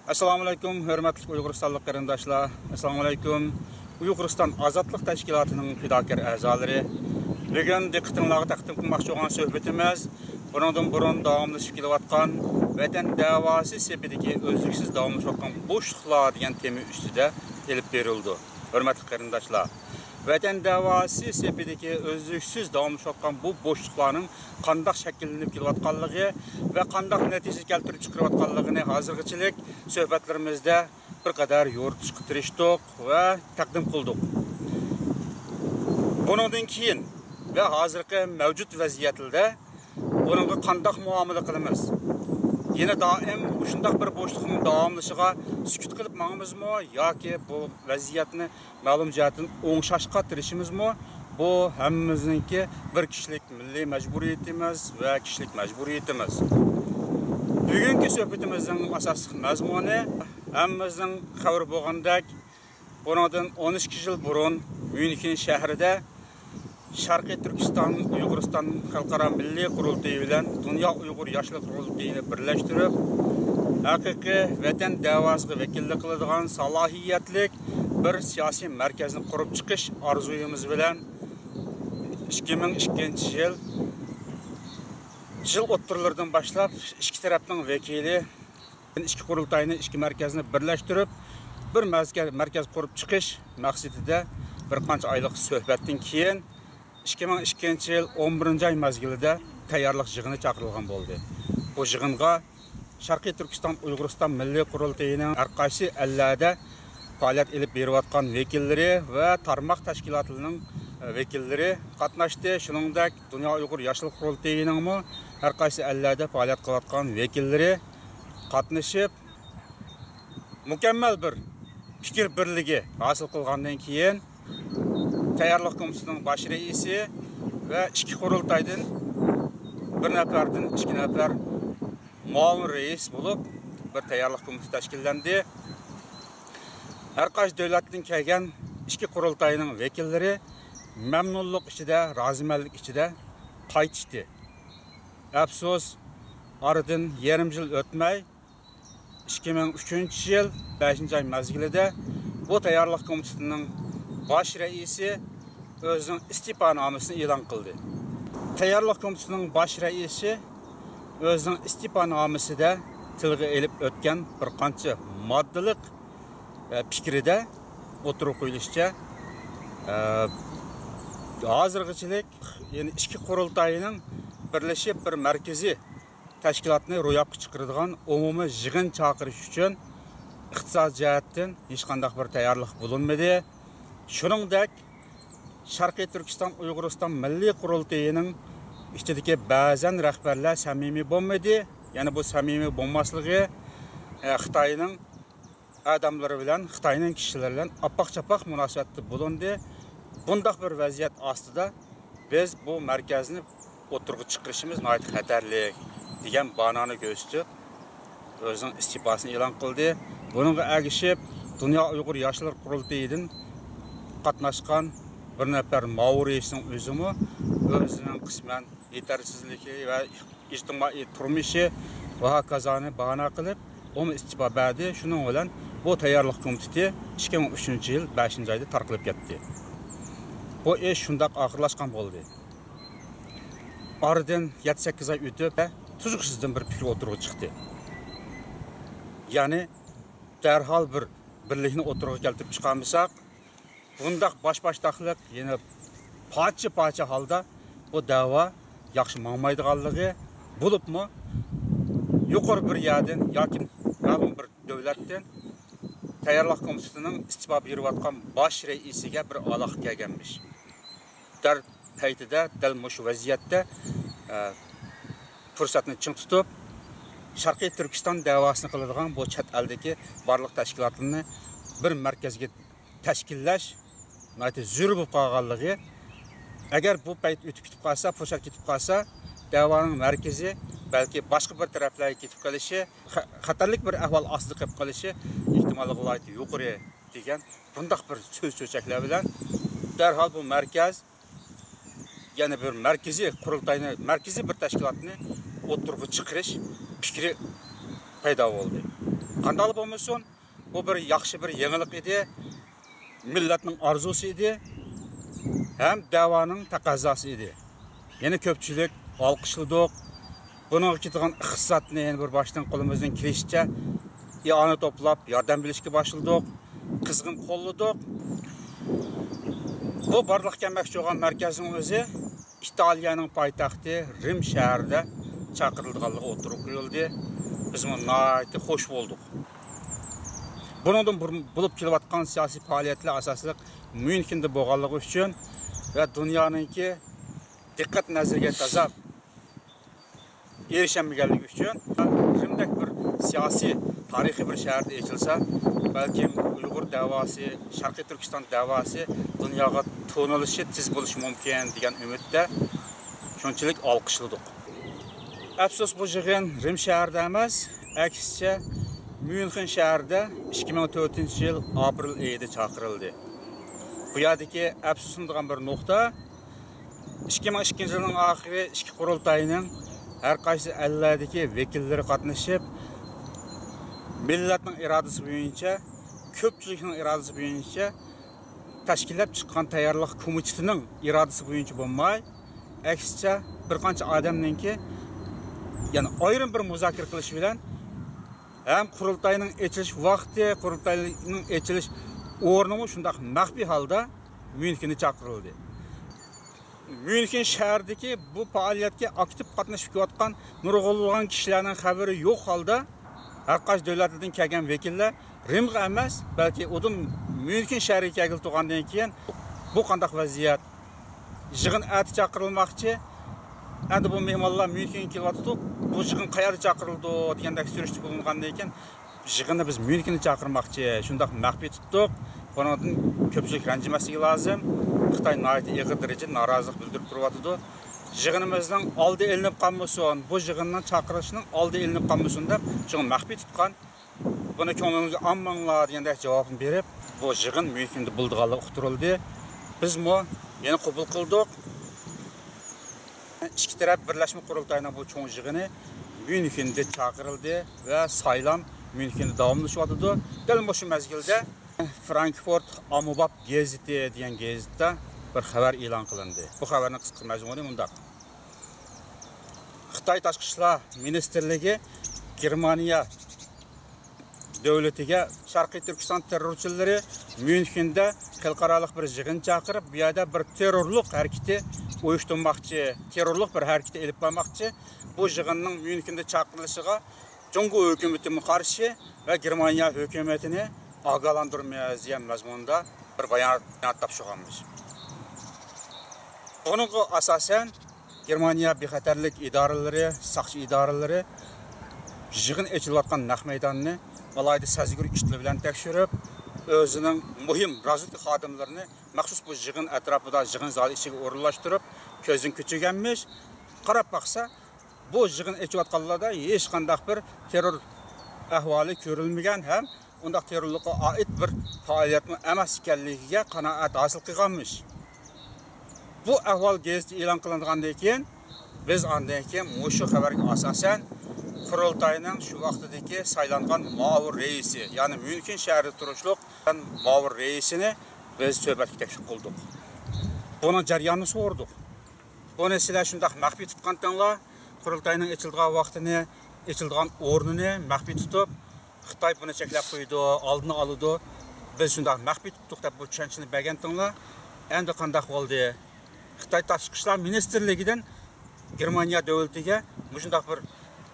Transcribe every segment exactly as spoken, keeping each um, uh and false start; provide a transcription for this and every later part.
ئەسسالامۇئەلەيكۇم، ھۆرمەتلىك ئۇيغۇرىستانلىق قېرىنداشلار. ئەسسالامۇئەلەيكۇم، ئۇيغۇرىستان ئازادلىق تەشكىلاتىنىڭ پىداكار ئەزالىرى. بۈگۈن دىققىتىڭلارغا تەقدىم قىلماقچى بولغان سۆھبىتىمىز بۇنىڭدىن بۇرۇن داۋاملىشىپ كېلىۋاتقان ۋەتەن دەۋاسى سېپىدىكى ئۈزلۈكسىز داۋاملىشىۋاتقان بوشلۇقلار دېگەن تېما ئۈستىدە ئېلىپ بېرىلىدۇ. ھۆرمەتلىك قېرىنداشلار، ۋەتەن دەۋاسى سېپىدىكى ئۈزلۈكسىز داۋاملىشىۋاتقان بۇ بوشلۇقلارنىڭ قانداق شەكىللىنىپ كېلىۋاتقانلىقى ۋە قانداق نەتىجە كەلتۈرۈپ چىقىرىۋاتقانلىقىنى ھازىرغىچىلىك سۆھبەتلىرىمىزدە بىر قەدەر يورۇتۇشقا تىرىشتۇق ۋە تەقدىم قىلدۇق. بۇنىڭدىن كېيىن ۋە ھازىرقى مەۋجۇت ۋەزىيەتلەردە بۇنىڭغا قانداق مۇئامىلە قىلىمىز؟ يەنە دائىم مۇشۇنداق بىر بوشلۇقنىڭ داۋاملىشىشىغا سۈكۈت قىلىپ ماڭىمىزمۇ ياكى بۇ ۋەزىيەتنى مەلۇم جەھەتتىن ئوڭشاشقا تىرىشىمىزمۇ؟ بۇ ھەممىمىزنىڭكى بىر كىشىلىك مىللىي مەجبۇرىيىتىمىز ۋە كىشىلىك مەجبۇرىيىتىمىز. بۈگۈنكى سۆھبىتىمىزنىڭ ئاساسلىق مەزمۇنى، ھەممىمىزنىڭ خەۋىرى بولغاندەك، بۇنىڭدىن ئون ئىككى يىل بۇرۇن ميۇنخېن شەھىرىدە شەرقىي تۈركىستان ئۇيغۇرىستان خەلقئارا مىللىي قۇرۇلتىيى بىلەن دۇنيا ئۇيغۇر ياشلىق قۇرۇلتىيىنى بىرلەشتۈرۈپ، ھەقىقىي ۋەتەن دەۋاسىغا ۋەكىللىك قىلىدىغان سالاھىيەتلىك بىر سىياسىي مەركەزنى قۇرۇپ چىقىش ئارزۇيىمىز بىلەن، ئىككى مىڭ ئىككىنچى يىل، يىل ئوتتۇرىلىرىدىن باشلاپ ئىككى تەرەپنىڭ ۋەكىلى ئىككى قۇرۇلتاينى، ئىككى مەركەزنى بىرلەشتۈرۈپ، بىر مەزكە-، مەركەز قۇرۇپ چىقىش مەقسىتىدە بىر قانچە ئايلىق سۆھبەتتىن كېيىن، ئىككى مىڭ ئىككىنچى يىل ئون بىرىنچى ئاي مەزگىلىدە تەييارلىق يىغىنى چاقىرىلغان بولدى. بۇ يىغىنغا شەرقىي تۈركىستان ئۇيغۇرىستان مىللىي قۇرۇلتىيىنىڭ ھەر قايسى ئەللەردە پائالىيەت ئېلىپ بېرىۋاتقان ۋەكىللىرى ۋە تارماق تەشكىلاتلىرىنىڭ ۋەكىللىرى قاتناشتى. شۇنىڭدەك دۇنيا ئۇيغۇر ياشلىق قۇرۇلتىيىنىڭمۇ ھەر قايسى ئەللەردە پائالىيەت قىلىۋاتقان ۋەكىللىرى قاتنىشىپ، مۇكەممەل بىر پىكىر بىرلىكى ھاسىل قىلغاندىن كېيىن، تەييارلىق كومىتېتىنىڭ باش رەئىسى ۋە ئىككى قۇرۇلتايدىن بىر نەپەردىن ئىككى نەپەر مۇئاۋىن رەئىس بولۇپ، بىر تەييارلىق كومىتېتى تەشكىللەندى. ھەر قايسى دۆلەتتىن كەلگەن ئىككى قۇرۇلتاينىڭ ۋەكىللىرى مەمنۇنلۇق ئىچىدە، رازىمەنلىك ئىچىدە قايتىشتى. ئەپسۇس، ئارىدىن يېرىم يىل ئۆتمەي، ئىككى مىڭ ئۈچىنچى يىل بەشىنچى ئاي مەزگىلىدە بۇ تەييارلىق كومىتېتىنىڭ باش رەئىسى ئۆزىنىڭ ئىستېپانامىسىنى ئېلان قىلدى. تەييارلىق كومىتېتىنىڭ باش رەئىسى ئۆزىنىڭ ئىستېپانامىسىدە تىلغا ئېلىپ ئۆتكەن بىر قانچە ماددىلىق، ئە، پىكرىدە ئوتتۇرىغا قويۇلۇشىچە، ئە، ھازىرغىچىلىك يەنى ئىككى قۇرۇلتاينىڭ بىرلىشىپ بىر مەركىزىي تەشكىلاتنى روياپقا چىقىرىدىغان ئومۇمىي يىغىن چاقىرىش ئۈچۈن ئىقتىساد جەھەتتىن ھېچقانداق بىر تەييارلىق بولۇنمىدى. شۇنىڭدەك، شەرقىي تۈركىستان ئۇيغۇرىستان مىللىي قۇرۇلتىيىنىڭ ئىچىدىكى بەزەن رەھبەرلەر سەمىمىي بولمىدى. يەنى بۇ سەمىمىي بولماسلىقى، ئە، خىتاينىڭ ئادەملىرى بىلەن، خىتاينىڭ كىشىلىرى بىلەن ئاپاق-چاپاق مۇناسىۋەتتە بولۇندى. بۇنداق بىر ۋەزىيەت ئاستىدا بىز بۇ مەركەزنى ئوتتۇرىغا چىقىرىشىمىز ناھايىتى خەتەرلىك، دېگەن بانانى كۆرسىتىپ، ئۆزىنىڭ ئىستېپاسىنى ئېلان قىلدى. بۇنىڭغا ئەگىشىپ، دۇنيا ئۇيغۇر ياشلىرى قۇرۇلتىيىدىن قاتناشقان بىر نەپەر ماۋۇ رەئىسنىڭ ئۆزىمۇ ئۆزىنىڭ قىسمەن يېتەرسىزلىكى ۋە ئىجتىمائىي تۇرمۇشى ۋە ھاكازانى باھانە قىلىپ، ئۇمۇ ئىستېپا بەردى. شۇنىڭ بىلەن بۇ تەييارلىق كومىتېتى ئىككى مىڭ ئۈچىنچى يىل بەشىنچى ئايدا تارقىلىپ كەتتى. بۇ ئىش شۇنداق ئاخىرلاشقان بولدى. ئارىدىن يەتتە-سەككىز ئاي ئۆتۈپ، تۇيۇقسىزدىن بىر پىكىر ئوتتۇرىغا چىقتى. يەنى دەرھال بىر بىرلىكنى ئوتتۇرىغا كەلتۈرۈپ چىقارمىساق، بۇنداق باش-باشتاقلىق، يەنە پارچە-پارچە ھالدا بۇ دەۋا ياخشى ماڭمايدىغانلىقى، بولۇپمۇ يۇقىرى بىر يەردىن ياكى مەلۇم بىر دۆلەتتىن تەييارلىق كومىتېتىنىڭ ئىستېپا بېرىۋاتقان باش رەئىسىگە بىر ئالاقە كەلگەنمىش. دەل پەيتىدە، دەل مۇشۇ ۋەزىيەتتە، ئە، پۇرسەتنى چىڭ تۇتۇپ، شەرقىي تۈركىستان دەۋاسىنى قىلىدىغان بۇ چەت ئەلدىكى بارلىق تەشكىلاتلارنى بىر مەركەزگە تەشكىللەش ناھايىتى زۆرۈر بولۇپ قالغانلىقى، ئەگەر بۇ پەيت ئۆتۈپ كېتىپ قالسا، پۇرسەت كېتىپ قالسا، دەۋانىڭ مەركىزى بەلكى باشقا بىر تەرەپلەرگە كېتىپ قېلىشى، خە-، خەتەرلىك بىر ئەھۋال ئاستىدا قېلىپ قېلىشى ئېھتىماللىقى غايەت يۇقىرى، دېگەن بۇنداق بىر سۆز-چۆچەكلەر بىلەن دەرھال بۇ مەركەز يەنە بىر مەركىزىي قۇرۇلتاينى، مەركىزىي بىر تەشكىلاتنى ئوتتۇرىغا چىقىرىش پىكرى پەيدا بولدى. قانداقلا بولمىسۇن، بۇ بىر ياخشى بىر يېڭىلىق ئىدى، مىللەتنىڭ ئارزۇسى ئىدى ھەم دەۋانىڭ تەقەززاسى ئىدى. يەنە كۆپچىلىك ئالقىشلىدۇق. بۇنىڭغا كېتىدىغان ئىقتىسادنى يەنە بىر باشتىن قولىمىزدىن كېلىشىچە ئىئانە توپلاپ، ياردەم بېرىشكە باشلىدۇق. قىزغىن قوللىدۇق. بۇ بارلىققا كەلمەكچى بولغان مەركەزنىڭ ئۆزى ئىتالىيەنىڭ پايتەختى رىم شەھىرىدە چاقىرىلىدىغانلىقى ئوتتۇرىغا قويۇلدى. بىزمۇ ناھايىتى خوش بولدۇق. بۇنىڭدىن بۇرۇن بولۇپ كېلىۋاتقان سىياسىي پائالىيەتلەر ئاساسلىق ميۇنخېندا بولغانلىقى ئۈچۈن ۋە دۇنيانىڭكى دىققەت نەزىرىگە تازا ئېرىشەلمىگەنلىكى ئۈچۈن، رىمدەك بىر سىياسىي، تارىخىي بىر شەھەردە ئېچىلسا، بەلكىم ئۇيغۇر دەۋاسى، شەرقىي تۈركىستان دەۋاسى دۇنياغا تونۇلۇشى تېز بولۇشى مۇمكىن دېگەن ئۈمىدتە شۇنچىلىك ئالقىشلىدۇق. ئەپسۇس، بۇ يىغىن رىم شەھىرىدە ئەمەس، ئەكسىچە، ميۇنخېن شەھىرىدە ئىككى مىڭ تۆتىنچى يىل ئاپرېل ئېيىدا چاقىرىلدى. بۇ يەردىكى ئەپسۇسلىنىدىغان بىر نۇقتا، ئىككى مىڭ ئىككىنچى يىلنىڭ ئاخىرى ئىككى قۇرۇلتاينىڭ ھەر قايسى ئەللەردىكى ۋەكىللىرى قاتنىشىپ، مىللەتنىڭ ئىرادىسى بويىچە، كۆپچىلىكنىڭ ئىرادىسى بويىچە تەشكىللەپ چىققان تەييارلىق كومىتېتىنىڭ ئىرادىسى بويىچە بولماي، ئەكسىچە، بىر قانچە ئادەمنىڭكى، يەنى ئايرىم بىر مۇزاكىرە قىلىشى بىلەن ھەم قۇرۇلتاينىڭ ئېچىلىش ۋاقتى، قۇرۇلتاينىڭ ئېچىلىش ئورنىمۇ شۇنداق مەخپىي ھالدا ميۇنخېندا چاقىرىلدى. ميۇنخېن شەھىرىدىكى بۇ پائالىيەتكە ئاكتىپ قاتنىشىپ كېلىۋاتقان نۇرغۇنلىغان كىشىلەرنىڭ خەۋىرى يوق ھالدا، ھەر قايسى دۆلەتلەردىن كەلگەن ۋەكىللەر رىمغا ئەمەس، بەلكى ئۇدۇل ميۇنخېن شەھىرىگە كەلگىلى تۇرغاندىن كېيىن، بۇ قانداق ۋەزىيەت؟ يىغىن ئەتە چاقىرىلماقچى. ئەمدى بۇ مېھمانلار ميۇنخېنگە كېلىۋاتىدۇ، بۇ يىغىن قەيەردە چاقىرىلىدۇ دېگەندەك سۈرۈشتە بولۇنغاندىن كېيىن، يىغىننى بىز ميۇنخېندا چاقىرماقچى، شۇنداق مەخپىي تۇتتۇق. بۇنىڭدىن كۆپچىلىك رەنجىمەسلىكى لازىم. خىتاي ناھايىتى ئېغىر دەرىجىدە نارازىلىق بىلدۈرۈپ تۇرۇۋاتىدۇ. يىغىنىمىزنىڭ ئالدى ئېلىنىپ قالمىسۇن، بۇ يىغىننىڭ چاقىرىلىشىنىڭ ئالدى ئېلىنىپ قالمىسۇن دەپ، شۇڭا مەخپىي تۇتقان. بۇنى كۆڭلىڭىزگە ئالماڭلار دېگەندەك جاۋابنى بېرىپ، بۇ يىغىن ميۇنخېندا بولىدىغانلىقى ئۇقتۇرۇلدى. بىزمۇ يەنە قوبۇل قىلدۇق. ئىككى تەرەپ بىرلەشمە قۇرۇلتايىنىڭ بۇ چوڭ يىغىنى ميۇنخېندا چاقىرىلدى ۋە سايلام ميۇنخېندا داۋاملىشىۋاتىدۇ. دەل مۇشۇ مەزگىلدە فرانكفورت ئاممىباب گېزىتى دېگەن گېزىتتە بىر خەۋەر ئېلان قىلىندى. بۇ خەۋەرنىڭ قىسقا مەزمۇنى مۇنداق. خىتاي تاشقى ئىشلار مىنىستىرلىكى گېرمانىيە دۆلىتىگە شەرقىي تۈركىستان تېررورچىلىرى ميۇنخېندا خەلقئارالىق بىر يىغىن چاقىرىپ، بۇ يەردە بىر تېررورلۇق ھەرىكىتى ئۇيۇشتۇرماقچى، تېررورلۇق بىر ھەرىكىتى ئېلىپ بارماقچى. بۇ يىغىننىڭ ميۇنخېندا چاقىرىلىشىغا جۇڭگو ھۆكۈمىتىمۇ قارشى ۋە گېرمانىيە ھۆكۈمىتىنى ئاگاھلاندۇرىمىز دېگەن مەزمۇندا بىر بايانات تاپشۇرغانمىش. بۇنىڭغا ئاساسەن، گېرمانىيە بىخەتەرلىك ئىدارىلىرى، ساقچى ئىدارىلىرى يىغىن ئېچىلىۋاتقان نەق مەيداننى ئالاھىدە سەزگۈر ئىتلىرى بىلەن تەكشۈرۈپ، ئۆزىنىڭ مۇھىم رازۋېدكا خادىملىرىنى مەخسۇس بۇ يىغىن ئەتراپىدا، يىغىن زالى ئىچىگە ئورۇنلاشتۇرۇپ، كۆزدىن كەچۈرگەنمىش. قاراپ باقسا، بۇ يىغىن ئېچىۋاتقانلاردا ھېچقانداق بىر تېررور ئەھۋالى كۆرۈلمىگەن ھەم ئۇنداق تېررورلۇققا ئائىت بىر پائالىيەتمۇ ئەمەس ئىكەنلىكىگە قانائەت ھاسىل قىلغانمىش. بۇ ئەھۋال گېزىتتە ئېلان قىلىنغاندىن كېيىن، بىز ئاندىن كېيىن مۇشۇ خەۋەرگە ئاساسەن، قۇرۇلتاينىڭ شۇ ۋاقتىدىكى سايلانغان مۇئاۋىن رەئىسى، يەنى ميۇنخېن شەھىرىدە تۇرۇشلۇق مۇئاۋىن رەئىسىنى بىز سۆھبەتكە تەكلىپ قىلدۇق. بۇنىڭ جەريانىنى سورىدۇق. بۇنى سىلەر شۇنداق مەخپىي تۇتقانتىڭلار، قۇرۇلتاينىڭ ئېچىلىدىغان ۋاقتىنى، ئېچىلىدىغان ئورنىنى مەخپىي تۇتۇپ، خىتاي بۇنى چەكلەپ قويىدۇ، ئالدىنى ئالىدۇ، بىز شۇنداق مەخپىي تۇتتۇق دەپ بۇ چۈشەنچىنى بەرگەنتىڭلار. ئەمدى قانداق بولدى؟ خىتاي تاشقى ئىشلار مىنىستىرلىكىدىن گېرمانىيە دۆلىتىگە مۇشۇنداق بىر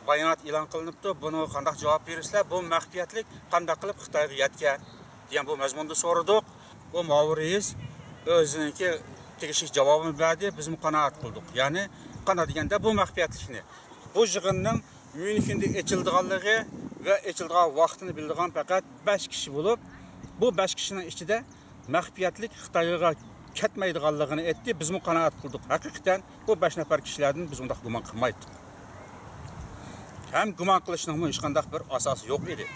بايانات ئېلان قىلىنىپتۇ، بۇنىڭغا قانداق جاۋاب بېرىسىلەر؟ بۇ مەخپىيەتلىك قانداق قىلىپ خىتايغا يەتكەن؟ دېگەن بۇ مەزمۇندا سورىدۇق. بۇ مۇئاۋىن رەئىس ئۆزىنىڭكى تېگىشلىك جاۋابىنى بەردى، بىزمۇ قانائەت قىلدۇق. يەنى قانداق دېگەندە، بۇ مەخپىيەتلىكنى، بۇ يىغىننىڭ ميۇنخېندا ئېچىلىدىغانلىقى ۋە ئېچىلىدىغان ۋاقتىنى بىلىدىغان پەقەت بەش كىشى بولۇپ، بۇ بەش كىشىنىڭ ئىچىدە مەخپىيەتلىك خىتايغا كەتمەيدىغانلىقىنى ئېيتتى، بىزمۇ قانائەت قىلدۇق. ھەقىقەتەن بۇ بەش نەپەر كىشىلەردىن بىز ئۇنداق گۇمان قىلمايتتۇق. ھەم گۇمان قىلىشنىڭمۇ ھېچقانداق بىر ئاساسى يوق ئىدى.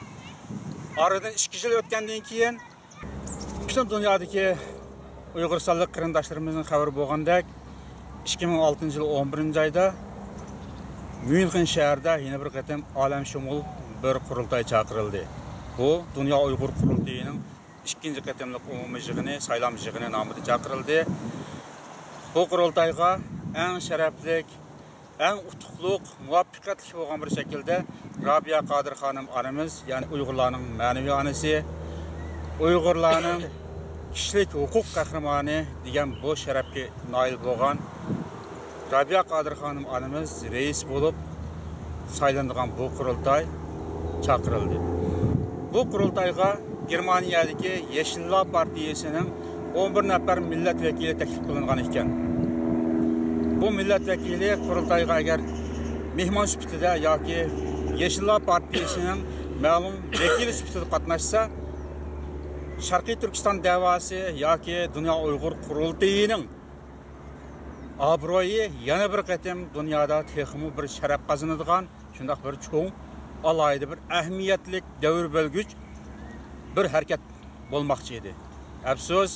ئارىدىن ئىككى يىل ئۆتكەندىن كېيىن، پۈتۈن دۇنيادىكى ئۇيغۇرىستانلىق قېرىنداشلىرىمىزنىڭ خەۋىرى بولغاندەك، ئىككى مىڭ ئالتىنچى يىل ئون بىرىنچى ئايدا ميۇنخېن شەھىرىدە يەنە بىر قېتىم ئالەمشۇمۇل بىر قۇرۇلتاي چاقىرىلدى. بۇ دۇنيا ئۇيغۇر قۇرۇلتىيىنىڭ ئىككىنچى قېتىملىق ئومۇمىي يىغىنى، سايلام يىغىنى نامىدا چاقىرىلدى. بۇ قۇرۇلتايغا ئەڭ شەرەپلىك، ئەڭ ئۇتۇقلۇق، مۇۋەپپەقىيەتلىك بولغان بىر شەكىلدە رابىيە قادىر خانىم ئانىمىز، يەنى ئۇيغۇرلارنىڭ مەنىۋى ئانىسى، ئۇيغۇرلارنىڭ كىشىلىك ھوقۇق قەھرىمانى دېگەن بۇ شەرەپكە نائىل بولغان رابىيە قادىر خانىم ئانىمىز رەئىس بولۇپ سايلىنىدىغان بۇ قۇرۇلتاي چاقىرىلدى. بۇ قۇرۇلتايغا گېرمانىيەدىكى يېشىللار پارتىيىسىنىڭ ئون بىر نەپەر مىللەت ۋەكىلى تەكلىپ قىلىنغان ئىكەن. بۇ مىللەت ۋەكىلى قۇرۇلتايغا ئەگەر مېھمان سۈپىتىدە ياكى يېشىللار پارتىيىسىنىڭ مەلۇم ۋەكىلى سۈپىتىدە قاتناشسا، شەرقىي تۈركىستان دەۋاسى ياكى دۇنيا ئۇيغۇر قۇرۇلتىيىنىڭ ئابرۇيى يەنە بىر قېتىم دۇنيادا تېخىمۇ بىر شەرەپ قازىنىدىغان، شۇنداق بىر چوڭ، ئالاھىدە بىر ئەھمىيەتلىك، دەۋر بۆلگۈچ بىر ھەرىكەت بولماقچى ئىدى. ئەپسۇس،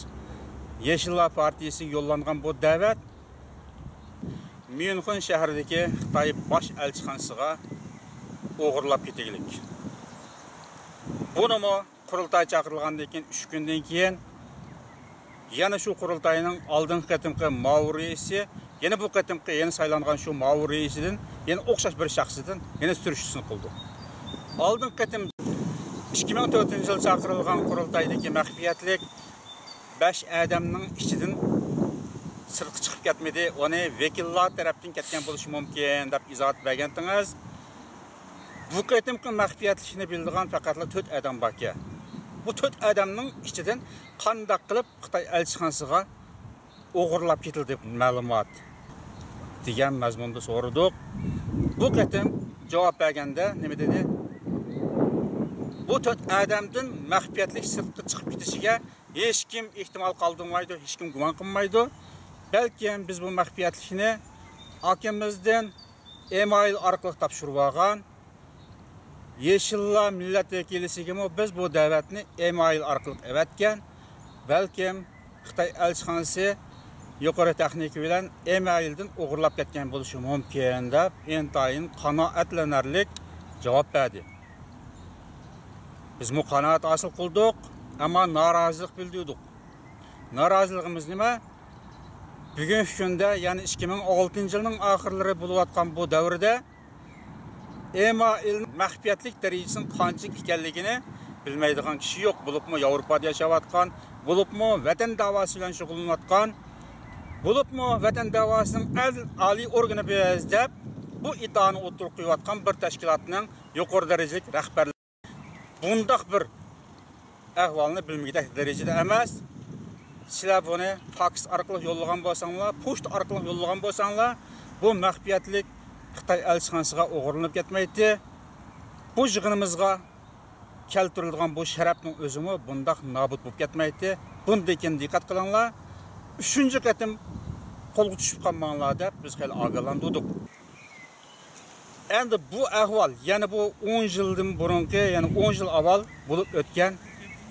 يېشىللار پارتىيىسىگە يوللانغان بۇ دەۋەت ميۇنخېن شەھىرىدىكى خىتاي باش ئەلچىخانىسىغا ئوغرىلاپ كېتىگلىك. بۇنىمۇ قۇرۇلتاي چاقىرىلغاندىن كېيىن ئۈچ كۈندىن كېيىن يەنە شۇ قۇرۇلتاينىڭ ئالدىنقى قېتىمقى ماۋۇ رەئىسى، يەنە بۇ قېتىمقى يەنە سايلانغان شۇ ماۋۇ رەئىسىدىن يەنە ئوخشاش بىر شەخستىن يەنە سۈرۈشتە سىنىق قىلدۇق. ئالدىنقى قېتىم ئىككى مىڭ تۆتىنچى يىل چاقىرىلغان قۇرۇلتايدىكى مەخپىيەتلىك بەش ئادەمنىڭ ئىچىدىن سىرتقا چىقىپ كەتمىدى، ئۇنى ۋەكىللار تەرەپتىن كەتكەن بولۇشى مۇمكىن دەپ ئىزاھات بەرگەنتىڭىز. بۇ قېتىمقى مەخپىيەتلىكنى بىلىدىغان پەقەتلا تۆت ئادەم باركەن. بۇ تۆت ئادەمنىڭ ئىچىدىن قانداق قىلىپ خىتاي ئەلچىخانىسىغا ئوغرىلاپ كېتىلدى مەلۇمات دېگەن مەزمۇندا سورىدۇق. بۇ قېتىم جاۋاب بەرگەندە نېمە دېدى؟ بۇ تۆت ئادەمدىن مەخپىيەتلىك سىرتقا چىقىپ كېتىشىگە ھېچكىم ئېھتىمال قالدۇرمايدۇ، ھېچكىم گۇمان قىلمايدۇ. بەلكىم بىز بۇ مەخپىيەتلىكنى ئاكىمىزدىن ئېمايل ئارقىلىق تاپشۇرۇۋالغان. يېشىللار مىللەت ۋەكىلىسىگىمۇ بىز بۇ دەۋەتنى ئېمايل ئارقىلىق ئەۋەتكەن. بەلكىم خىتاي ئەلچىخانىسى يۇقىرى تېخنىكا بىلەن ئېمايلدىن ئوغرىلاپ كەتكەن بولۇشى مۇمكىن، دەپ ئىنتايىن قانائەتلىنەرلىك جاۋاب بەردى. بىزمۇ قانائەت ھاسىل قىلدۇق، ئەمما نارازىلىق بىلدۈردۇق. نارازىلىقىمىز نېمە؟ بۈگۈنكى كۈندە، يەنى ئىككى مىڭ ئالتىنچى يىلنىڭ ئاخىرلىرى بولۇۋاتقان بۇ دەۋردە ئېمايل مەخپىيەتلىك دەرىجىسىنىڭ قانچىلىك ئىكەنلىكىنى بىلمەيدىغان كىشى يوق. بولۇپمۇ ياۋروپادا ياشاۋاتقان، بولۇپمۇ ۋەتەن داۋاسى بىلەن شۇغۇللىنىۋاتقان، بولۇپمۇ ۋەتەن داۋاسىنىڭ ئەڭ ئالىي ئورگىنى بىز دەپ بۇ ئىددىئانى ئوتتۇرىغا قويۇۋاتقان بىر تەشكىلاتنىڭ يۇقىرى دەرىجىلىك رەھبەرلىرى بۇنداق بىر ئەھۋالنى بىلمىگۈدەك دەرىجىدە ئەمەس. سىلەر بۇنى فاكس ئارقىلىق يوللىغان بولساڭلار، پوچتا ئارقىلىق يوللىغان بولساڭلار، بۇ مەخپىيەتلىك خىتاي ئەلچىخانىسىغا ئوغرىلىنىپ كەتمەيتتى. بۇ يىغىنىمىزغا كەلتۈرۈلىدىغان بۇ شەرەپنىڭ ئۆزىمۇ بۇنداق نابۇت بولۇپ كەتمەيتتى. بۇندىن كېيىن دىققەت قىلىڭلار، ئۈچىنچى قېتىم قولغا چۈشۈپ قالماڭلار دەپ بىز خېلى ئاگاھلاندۇردۇق. ئەمدى بۇ ئەھۋال، يەنە بۇ ئون يىلدىن بۇرۇنقى، يەنى ئون يىل ئاۋۋال بولۇپ ئۆتكەن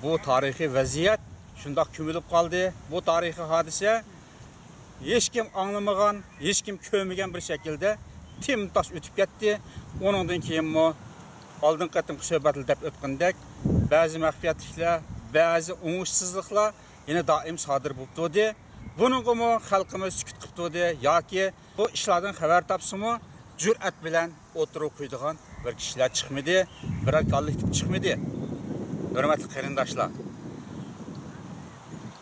بۇ تارىخىي ۋەزىيەت شۇنداق كۆمۈلۈپ قالدى. بۇ تارىخىي ھادىسە ھېچكىم ئاڭلىمىغان، ھېچكىم كۆرمىگەن بىر شەكىلدە تىمتاس ئۆتۈپ كەتتى. ئۇنىڭدىن كېيىنمۇ ئالدىنقى قېتىمقى سۆھبەتتە دەپ ئۆتكىنىدەك، بەزى مەخپىيەتلىكلەر، بەزى ئوڭۇشسىزلىقلار يەنە دائىم سادىر بولۇپ تۇردى. بۇنىڭغىمۇ خەلقىمىز سۈكۈت قىلىپ تۇردى ياكى بۇ ئىشلاردىن خەۋەر تاپسىمۇ، جۈرئەت بىلەن ئوتتۇرىغا قويىدىغان بىر كىشىلەر چىقمىدى، بىرەر كوللېكتىپ چىقمىدى. ھۆرمەتلىك قېرىنداشلار،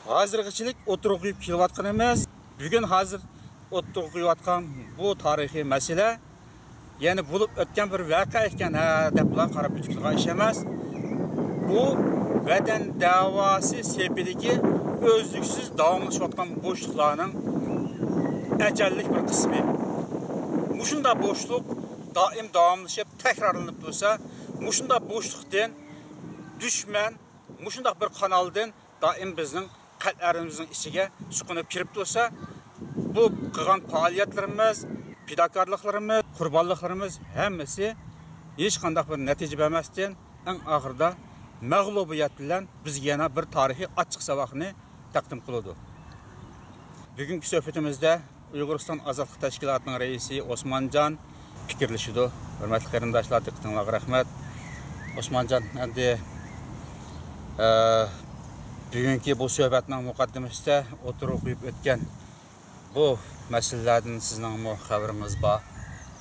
ھازىرغىچىلىك ئوتتۇرىغا قويۇپ كېلىۋاتقىنىمىز، بۈگۈن ھازىر ئوتتۇرىغا قويۇۋاتقان بۇ تارىخىي مەسىلە يەنە بولۇپ ئۆتكەن بىر ۋەقە ئىكەن، ھە، دەپلا قاراپ ئۆتۈپ كېتىدىغان ئىش ئەمەس. بۇ ۋەتەن دەۋاسى سېپىدىكى ئۈزلۈكسىز داۋاملىشىۋاتقان بوشلۇقلارنىڭ ئەجەللىك بىر قىسمى. مۇشۇنداق بوشلۇق دائىم داۋاملىشىپ، تەكرارلىنىپ تۇرسا، مۇشۇنداق بوشلۇقتىن دۈشمەن مۇشۇنداق بىر قانالدىن دائىم بىزنىڭ قەلبلىرىمىزنىڭ ئىچىگە سۇقۇنۇپ كىرىپ تۇرسا، بۇ قىلغان پائالىيەتلىرىمىز، پىداكارلىقلىرىمىز، قۇربانلىقلىرىمىز ھەممىسى ھېچقانداق بىر نەتىجە بەرمەستىن، ئەڭ ئاخىرىدا مەغلۇبىيەت بىلەن بىزگە يەنە بىر تارىخىي ئاچچىق ساۋاقنى تەقدىم قىلىدۇ. بۈگۈنكى سۆھبىتىمىزدە ئۇيغۇرىستان ئازادلىق تەشكىلاتىنىڭ رەئىسى ئوسمانجان پىكىرلىشىدۇ. ھۆرمەتلىك قېرىنداشلار، دىققىتىڭلارغا رەھمەت. ئوسمانجان، ئەمدى، ئە، بۈگۈنكى بۇ سۆھبەتنىڭ مۇقەددىمىسىدە ئوتتۇرىغا قويۇپ ئۆتكەن بۇ مەسىلىلەردىن سىزنىڭمۇ خەۋىرىڭىز بار.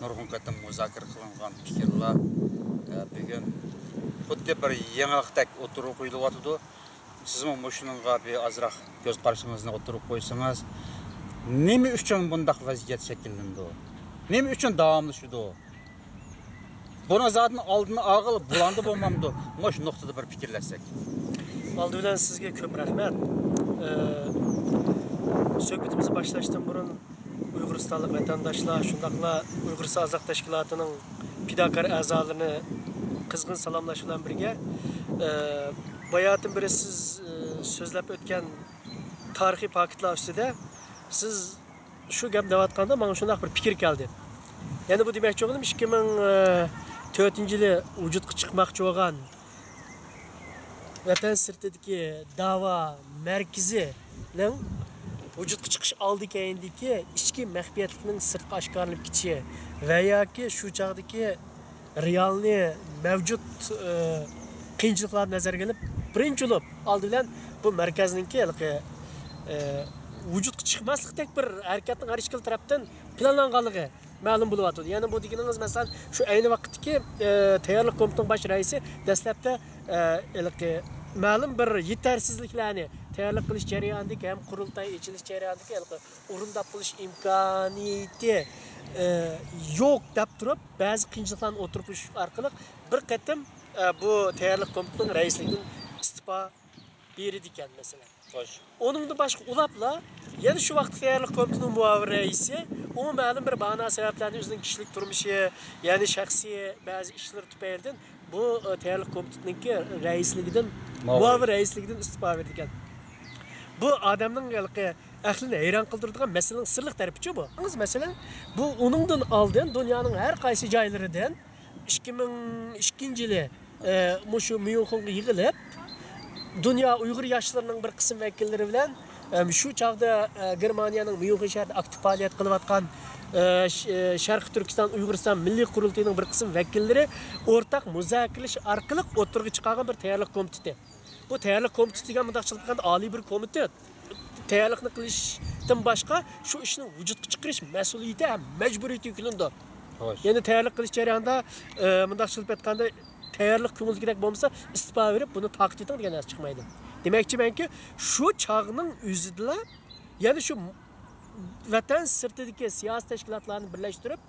نۇرغۇن قېتىم مۇزاكىرە قىلىنغان پىكىرلەر، ئە، بۈگۈن خۇددى بىر يېڭىلىقتەك ئوتتۇرىغا قويۇلۇۋاتىدۇ. سىزمۇ مۇشۇنىڭغا بىر ئازراق كۆز قارىشىڭىزنى ئوتتۇرىغا قويسىڭىز، نېمە ئۈچۈن بۇنداق ۋەزىيەت شەكىللىنىدۇ؟ نېمە ئۈچۈن داۋاملىشىدۇ؟ بۇنىڭ زادىدىن ئالدىنى ئالغىلى بولامدۇ، بولمامدۇ؟ مۇشۇ نۇقتىدا بىر پىكىرلەشسەك. ئالدى بىلەن سىزگە كۆپ رەھمەت. ئە، سۆھبىتىمىزنى باشلاشتىن بۇرۇن ئۇيغۇرىستانلىق ۋەتەنداشلار، شۇنداقلا ئۇيغۇرىستان ئازادلىق تەشكىلاتىنىڭ پىداكار ئەزالىرىنى قىزغىن سالاملاش بىلەن بىرگە، ئە، باياتىن بېرى سىز، ئە، سۆزلەپ ئۆتكەن تارىخىي پاكىتلار ئۈستىدە سىز شۇ گەپنى دەۋاتقاندا ماڭا شۇنداق بىر پىكىر كەلدى. يەنە بۇ دېمەكچى بولغىنىم، ئىككى مىڭ تۆتىنچى يىلى ۋۇجۇدقا چىقماقچى بولغان ۋەتەن سىرتىدىكى داۋا مەركىزىنىڭ ۋۇجۇدقا چىقىش ئالدى كەينىدىكى ئىچكى مەخپىيەتلىكنىڭ سىرتقا ئاشكارىلىنىپ كېتىشى ۋە ياكى شۇ چاغدىكى رېئالنى مەۋجۇت، ئى، قىيىنچىلىقلارنى نەزەرگە ئېلىپ، بىرىنچى بولۇپ ئالدى بىلەن بۇ مەركەزنىڭكى ھېلىقى، ئى، ۋۇجۇدقا چىقماسلىقتەك بىر ھەرىكەتنىڭ ھەر ئىككىلا تەرەپتىن پىلانلانغانلىقى مەلۇم بولۇۋاتىدۇ. يەنى بۇ دېگىنىڭىز، مەسىلەن، شۇ ئەينى ۋاقىتتىكى، ئى، تەييارلىق كومىتېتىنىڭ باش رەئىسى دەسلەپتە، ئى، ھېلىقى مەلۇم بىر يېتەرسىزلىكلەرنى تەييارلىق قىلىش جەريانىدىكى ھەم قۇرۇلتاي ئېچىلىش جەريانىدىكى ھېلىقى ئورۇنداپ بولۇش ئىمكانىيىتى، ئى، يوق دەپ تۇرۇپ، بەزى قىيىنچىلىقلارنى ئوتتۇرىغا قويۇش ئارقىلىق بىر قېتىم، ئى، بۇ تەييارلىق كومىتېتىنىڭ رەئىسلىكىدىن ئىستېپا بېرىدىكەن، مەسىلەن. خوش. ئۇنىڭدىن باشقا ئۇلاپلا يەنە شۇ ۋاقىتتا تەييارلىق كومىتېتىنىڭ مۇئاۋىن رەئىسى، ئۇمۇ مەلۇم بىر مانا سەۋەبلەرنى ئۆزىنىڭ كىشىلىك تۇرمۇشى، يەنى شەخسىي بەزى ئىشلىرى تۈپەيلىدىن بۇ، ئى، تەييارلىق كومىتېتىنىڭكى رەئىسلىكىدىن، مۇئاۋىن. مۇئاۋىن رەئىسلىكىدىن ئىستېپا بېرىدىكەن. بۇ ئادەمنىڭ ھېلىقى ئەھلىنى ھەيران قالدۇرىدىغان مەسىلىنىڭ سىرلىق تەرىپىچۇ بۇ؟ مەسىلەن، بۇ ئۇنىڭدىن ئالدىن دۇنيانىڭ ھەر قايسى جايلىرىدىن ئىككى مىڭ ئىككىنچى يىلى، ئە، مۇشۇ ميۇنخېنغا يىغىلىپ، دۇنيا ئۇيغۇر ياشلىرىنىڭ بىر قىسىم ۋەكىللىرى بىلەن، ئەم، شۇ چاغدا، ئە، گېرمانىيەنىڭ ميۇنخېن شەھىرىدە ئاكتىپ پائالىيەت قىلىۋاتقان، ئە، ش-، ئە، شەرقىي تۈركىستان ئۇيغۇرىستان مىللىي قۇرۇلتىيىنىڭ بىر قىسىم ۋەكىللىرى ئورتاق مۇزاكىرىلىشىش ئارقىلىق ئوتتۇرىغا چىقارغان بىر تەييارلىق كومىتېتى. بۇ تەييارلىق كومىتېتى دېگەن مۇنداقچە ئېيتقاندا ئالىي بىر كومىتېت. تەييارلىقنى قىلىشتىن باشقا شۇ ئىشنى ۋۇجۇدقا چىقىرىش مەسئۇلىيىتى ھەم مەجبۇرىيىتى يۈكلىنىدۇ. خوش. يەنى تەييارلىق قىلىش جەريانىدا، ئە، مۇنداقچە ئېيتقاندا، تەييارلىق كۆڭۈلدىكىدەك بولمىسا، ئىستېپا بېرىپ، بۇنى تارقىتىۋېتىڭ دېگەن نەرسە چىقمايدۇ. دېمەكچىمەنكى، شۇ چاغنىڭ ئۆزىدىلا يەنە شۇ ۋەتەن سىرتىدىكى سىياسىي تەشكىلاتلارنى بىرلەشتۈرۈپ،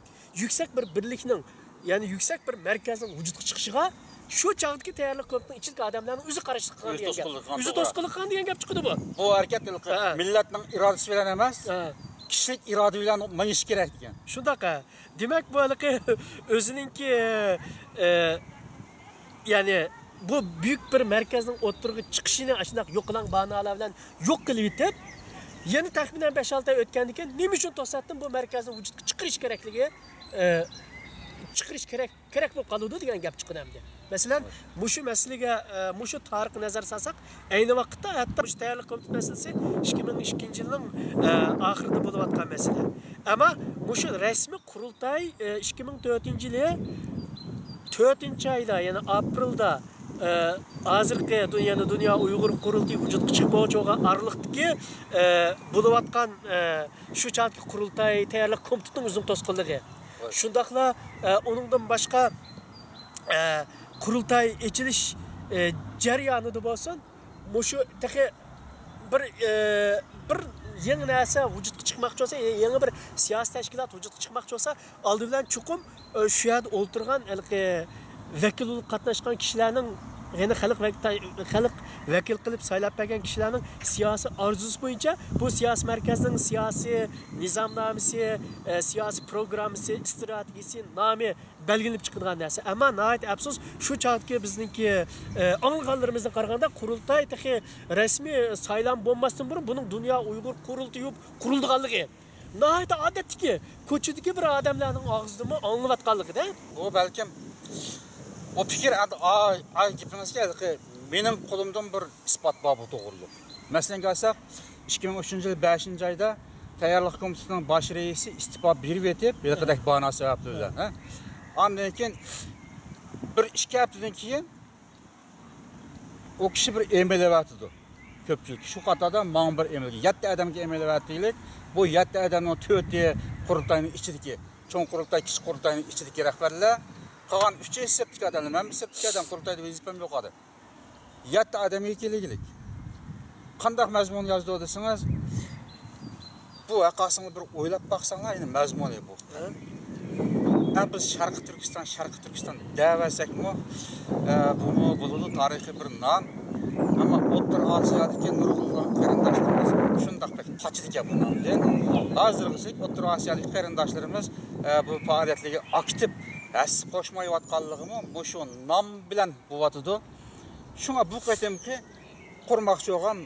يۈكسەك بىر بىرلىكنىڭ، يەنى يۈكسەك بىر مەركەزنىڭ ۋۇجۇدقا چىقىشىغا شۇ چاغدىكى تەييارلىق كومىتېتىنىڭ ئىچىدىكى ئادەملەرنىڭ ئۆزى قارشىلىق قىلغان ئۆزى دېگەن گەپ. توسقۇنلۇق قىلغان، ئۆزى توغرا. توسقۇنلۇق قىلغان دېگەن گەپ چىقىدۇ بۇ. بۇ ھەرىكەت ھېلىقى ھە. مىللەتنىڭ ئىرادىسى بىلەن ئەمەس، ھە. كىشىلىك ئىرادە بىلەن مېڭىشى كېرەك دېگەن. شۇنداق، ھە. دېمەك، بۇ ھېلىقى ئۆزىنىڭكى، ئە، يەنى بۇ بۈيۈك بىر مەركەزنىڭ ئوتتۇرىغا چىقىشىنى ئاشۇنداق يوقىلاڭ باھانىلەر بىلەن يوق قىلىۋېتىپ، يەنە تەخمىنەن بەش-ئالتە ئاي ئۆتكەندىن كېيىن نېمە ئۈچۈن توساتتىن بۇ مەركەزنى ۋۇجۇدقا چىقىرىش كېرەكلىكى، ئە، چىقىرىش كېرەك، كېرەك بولۇپ قالىدۇ دېگەن گەپ چىقىدۇ ئەمدى. مەسىلەن، مۇشۇ مەسىلىگە، ئە، مۇشۇ تارىخقا نەزەر سالساق، ئەينى ۋاقىتتا ھەتتا مۇشۇ تەييارلىق كومىتېتى مەسىلىسى ئىككى مىڭ ئىككىنچى يىلنىڭ، ئە، ئاخىرىدا بولۇۋاتقان مەسىلە. ئەمما مۇشۇ رەسمىي قۇرۇلتاي، ئە، ئىككى مىڭ تۆتىنچى يىلى تۆتىنچى ئايدا، يەنى ئاپرېلدا، ئە، ھازىرقى دۇنيادا دۇنيا ئۇيغۇر قۇرۇلتىيى ۋۇجۇدقا چىقماقچى بولغان ئارىلىقتىكى، ئە، بولۇۋاتقان، ئە، شۇ چاغدىكى قۇرۇلتاي تەييارلىق كومىتېتىنىڭ ئۆزىنىڭ توسقۇنلۇقى. ۋاي. شۇنداقلا، ئە، ئۇنىڭدىن باشقا، ئە، قۇرۇلتاي ئېچىلىش، ئە، جەريانىدا بولسۇن، مۇشۇ تېخى بىر، ئە، بىر يېڭى نەرسە ۋۇجۇدقا چىقماقچى بولسا، يېڭى بىر سىياسىي تەشكىلات ۋۇجۇدقا چىقماقچى بولسا، ئالدى بىلەن چوقۇم، ئە، شۇ يەردە ئولتۇرغان ھېلىقى ۋەكىل بولۇپ قاتناشقان كىشىلەرنىڭ، يەنى خەلق ۋەك-، خەلق ۋەكىل قىلىپ سايلاپ بەرگەن كىشىلەرنىڭ سىياسىي ئارزۇسى بويىچە بۇ سىياسىي مەركەزنىڭ سىياسىي نىزامنامىسى، ئە، سىياسىي پروگراممىسى، ئىستراتېگىيىسى، نامى بەلگىلىنىپ چىقىدىغان نەرسە. ئەمما ناھايىتى ئەپسۇس، شۇ چاغدىكى بىزنىڭكى، ئە، ئاڭلىغانلىرىمىزدىن قارىغاندا، قۇرۇلتاي تېخى رەسمىي سايلام بولماستىن بۇرۇن بۇنىڭ دۇنيا ئۇيغۇر قۇرۇلتىيى بولۇپ قۇرۇلىدىغانلىقى، ناھايىتى ئادەتتىكى كوچىدىكى بىر ئادەملەرنىڭ ئاغزىدىنمۇ ئاڭلىۋاتقانلىقىدا. بۇ بەلكىم ئۇ پىكىر ئەمدى ئا-، ئا-، گېپىڭىزگە ھېلىقى مېنىڭ قولۇمدىمۇ بىر ئىسپات بار بۇ توغرۇلۇق. مەسىلەنگە ئالساق، ئىككى مىڭ ئۈچىنچى يىل بەشىنچى ئايدا تەييارلىق كومىتېتىنىڭ باش رەئىسى ئىستېپا بېرىۋېتىپ، ھېلىقىدەك باھانە سەۋەبلىرى بىلەن، ھە. ئاندىن كېيىن بىر ئىككى ھەپتىدىن كېيىن ئۇ كىشى بىر ئېمىل ئەۋەتىدۇ. كۆپچىلىك شۇ قاتاردا ماڭا بىر ئېمىل، يەتتە ئادەمگە ئېمىل ئەۋەتتى. بۇ يەتتە ئادەمنىڭ تۆتى قۇرۇلتاينىڭ ئىچىدىكى، چوڭ قۇرۇلتاي، كىچىك قۇرۇلتاينىڭ ئىچىدىكى رەھبەرلەر. قالغان ئۈچى سىرتتىكى ئادەملەر. مەن بىر سىرتتىكى ئادەم، قۇرۇلتايدا ۋەزىپەم يوق ئىدى. يەتتە ئادەمگە كېلىگلىك. قانداق مەزمۇن يازدى دېسىڭىز، بۇ ۋەقەسىنى بىر ئويلاپ باقساڭلار، يەنە مەزمۇنى بۇ. ھە؟ ئە، بىز شەرقىي تۈركىستان، شەرقىي تۈركىستان دەۋەرسەكمۇ، ئە، بۇمۇ بولىدۇ تارىخىي بىر نام. ئەمما ئوتتۇرا ئاسىيادىكى نۇرغۇنلىغان قېرىنداشلىرىمىز شۇنداق بەك قاچىدىكەن بۇ نامدىن. ھازىرغىچە ئوتتۇرا ئاسىيادىكى قېرىنداشلىرىمىز، ئە، بۇ پائالىيەتلەرگە ئاكتىپ ھەسسە قوشمايۋاتقانلىقىمۇ مۇشۇ نام بىلەن بولۇۋاتىدۇ. شۇڭا بۇ قېتىمقى قۇرماقچى بولغان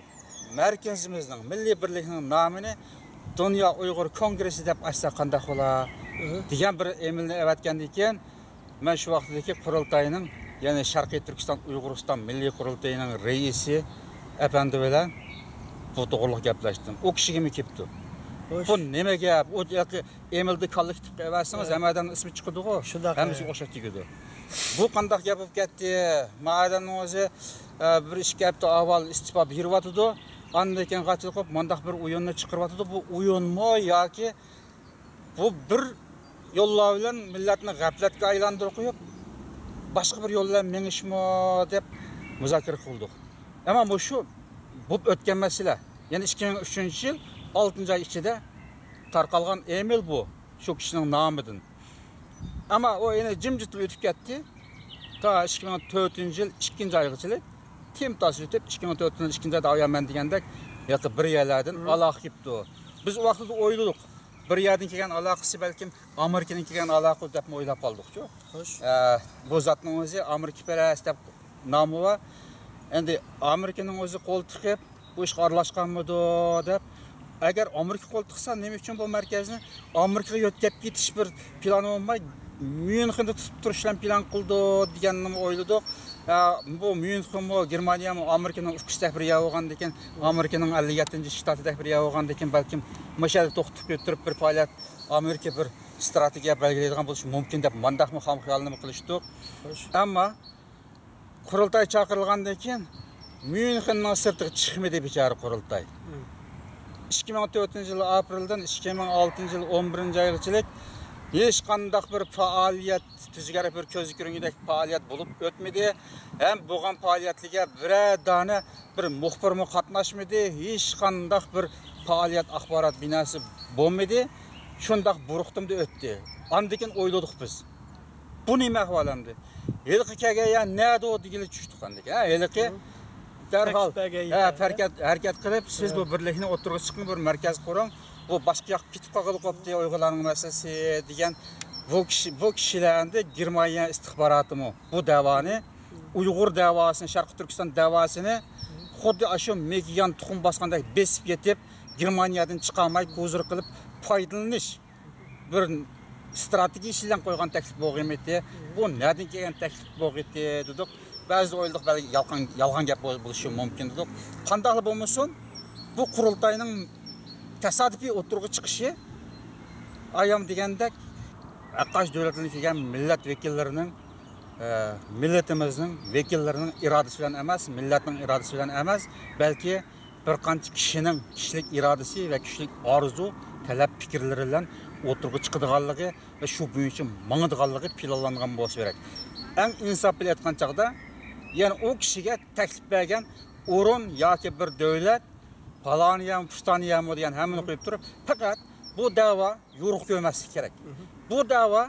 مەركىزىمىزنىڭ، مىللىي بىرلىكنىڭ نامىنى دۇنيا ئۇيغۇر كونگرېسسى دەپ ئاچسا قانداق بولا؟ ئىھى. دېگەن بىر ئېمىلنى ئەۋەتكەندىن كېيىن، مەن شۇ ۋاقىتتىكى قۇرۇلتاينىڭ، يەنى شەرقىي تۈركىستان ئۇيغۇرىستان مىللىي قۇرۇلتىيىنىڭ رەئىسى ئەپەندى بىلەن بۇ توغرىلىق گەپلەشتىم. ئۇ كىشىگىمۇ كېپتۇ. خوش. بۇ نېمە گەپ؟ ئۇ ياقى ئېمىلدا كاللا كېتىپ قېلىۋەرسىڭىز، ھە، ھەممە ئادەمنىڭ ئىسمى چىقىدىغۇ. شۇنداق، ھەممىسى، ھە، ئوخشاش تېگىدۇ. بۇ قانداق گەپ بولۇپ كەتتى؟ ما ئادەمنىڭ ئۆزى، ئە، بىر ئىككى ھەپتە ئاۋۋال ئىستېپا بېرىۋاتىدۇ. ئاندىن كېيىن غاچىلىق بولۇپ، مانداق بىر ئويۇننى چىقىرىۋاتىدۇ. بۇ ئويۇنمۇ ياكى بۇ بىر يوللار بىلەن مىللەتنى غەپلەتكە ئايلاندۇرۇپ قويۇپ، باشقا بىر يول بىلەن مېڭىشمۇ دەپ مۇزاكىرە قىلدۇق. ئەمما مۇشۇ بولۇپ ئۆتكەن مەسىلە. يەنى ئىككى مىڭ ئۈچىنچى يىل ئالتىنچى ئاي ئىچىدە تارقالغان ئېمىل بۇ. شۇ كىشىنىڭ نامىدىن. ئەمما ئۇ يەنە جىمجىتلا ئۆتۈپ كەتتى. تا ئىككى مىڭ تۆتىنچى يىل ئىككىنچى ئايغىچىلىك تىمتاس ئۆتۈپ، ئىككى مىڭ تۆتىنچى يىل ئىككىنچى ئايدا ئايان مەن دېگەندەك، ياقى بىر يەرلەردىن، مم، ئالاقە كېلىپتۇ. بىز ئۇ ۋاقىتتا ئويلىدۇق، بىر يەردىن كەلگەن ئالاقىسى بەلكىم ئامېرىكىدىن كەلگەن ئالاقە دەپمۇ ئويلاپ قالدۇقچۇ. خوش. ئە، بۇ زاتنىڭ ئۆزى ئامېرىكىپەرەس دەپ نامى بار. ئەمدى ئامېرىكىنىڭ ئۆزى قول تىقىپ، بۇ ئىشقا ئارىلاشقانمىدۇ دەپ. ئەگەر ئامېرىكا قول تىقسا، نېمە ئۈچۈن بۇ مەركەزنى ئامېرىكىغا يۆتكەپ كېتىش بىر پىلان بولماي، ميۇنخېندا تۇتۇپ تۇرۇش بىلەن پىلان قىلىدۇ دېگەننىمۇ ئويلىدۇق. ئە، بۇ ميۇنخېنمۇ، گېرمانىيەمۇ ئامېرىكىنىڭ ئۇكىسىدەك بىر يەر بولغاندىكىن، ئامېرىكىنىڭ ئەللىك يەتتىنچى شتاتىدەك بىر يەر بولغاندىكىن، بەلكىم مۇشۇ يەردە توختىتىپ ئۆتتۈرۈپ بىر پائالىيەت، ئامېرىكا بىر ئىستراتېگىيە بەلگىلەيدىغان بولۇشى مۇمكىن دەپ، مانداقمۇ خام خىيالنىمۇ قىلىشتۇق. خوش. ئەمما قۇرۇلتاي چاقىرىلغاندىن كېيىن ميۇنخېننىڭ سىرتىغا چىقمىدى بىچارە قۇرۇلتاي. مم. ئىككى مىڭ تۆتىنچى يىل ئاپرېلدىن ئىككى مىڭ ئالتىنچى يىل ئون بىرىنچى ئايغىچىلىك ھېچقانداق بىر پائالىيەت، تۈزۈكرەك بىر كۆزگە كۆرۈنگۈدەك پائالىيەت بولۇپ ئۆتمىدى. ھەم بولغان پائالىيەتلەرگە بىرەر دانە بىر مۇخبىرمۇ قاتناشمىدى. ھېچقانداق بىر پائالىيەت ئاخبارات بىناسى بولمىدى. شۇنداق بۇرۇقتۇمدا ئۆتتى. ئاندىن كېيىن ئويلىدۇق بىز. بۇ نېمە ئەھۋال ئەمدى؟ ھېلىقى كەلگەن يەر نەدە دېگىلى چۈشتۇق ئەمدى. ھە، ھېلىقى، مم، دەرھال، تەكلىپ بەرگەن، ھە، يەر، ھەرىكەت، ھەرىكەت قىلىپ، سىز، ھە، بۇ بىرلىكنى ئوتتۇرىغا چىقىڭ، بىر مەركەز قۇرۇڭ. بۇ باشقا ياققا كېتىپ قالغىلى قوپتى ئۇيغۇرلارنىڭ مەسىلىسى دېگەن بۇ كىشى، بۇ كىشىلەر ئەمدى گېرمانىيە ئىستىخباراتىمۇ بۇ دەۋانى، ئۇيغۇر دەۋاسىنى، شەرقىي تۈركىستان دەۋاسىنى خۇددى ئاشۇ مېگىيان تۇخۇم باسقاندەك بېسىپ يېتىپ، گېرمانىيەدىن چىقالماي، گۇزۇر قىلىپ پايدىلىنىش بىر ئىستراتېگىيىسى بىلەن قويغان تەكلىپ بولغىيمىتى، بۇ نەدىن كەلگەن تەكلىپ بولغىيتى دېدۇق. بەزىدە ئويلىدۇق، بەلكى يالغان، يالغان گەپ بول-، بولۇشى مۇمكىن دېدۇق. قانداقلا بولمىسۇن، بۇ قۇرۇلتاينىڭ تاسادىپىي ئوتتۇرىغا چىقىشى ئايان دېگەندەك ھەرقايسى دۆلەتلەردىن كەلگەن مىللەت ۋەكىللىرىنىڭ، ئە، مىللىتىمىزنىڭ ۋەكىللىرىنىڭ ئىرادىسى بىلەن ئەمەس، مىللەتنىڭ ئىرادىسى بىلەن ئەمەس، بەلكى بىر قانچە كىشىنىڭ كىشىلىك ئىرادىسى ۋە كىشىلىك ئارزۇ، تەلەپ، پىكىرلىرى بىلەن ئوتتۇرىغا چىقىدىغانلىقى ۋە شۇ بويىچە ماڭىدىغانلىقى پىلانلانغان بولسا كېرەك. ئەڭ ئىنساپ بىلەن ئېيتقان چاغدا، يەنى ئۇ كىشىگە تەكلىپ بەرگەن ئورۇن ياكى بىر دۆلەت، پالانىيەمۇ، پۇستانىيەمۇ دېگەن ھەممىنى قويۇپ تۇرۇپ، پەقەت بۇ دەۋا يورۇق كۆرمەسلىك كېرەك. بۇ دەۋا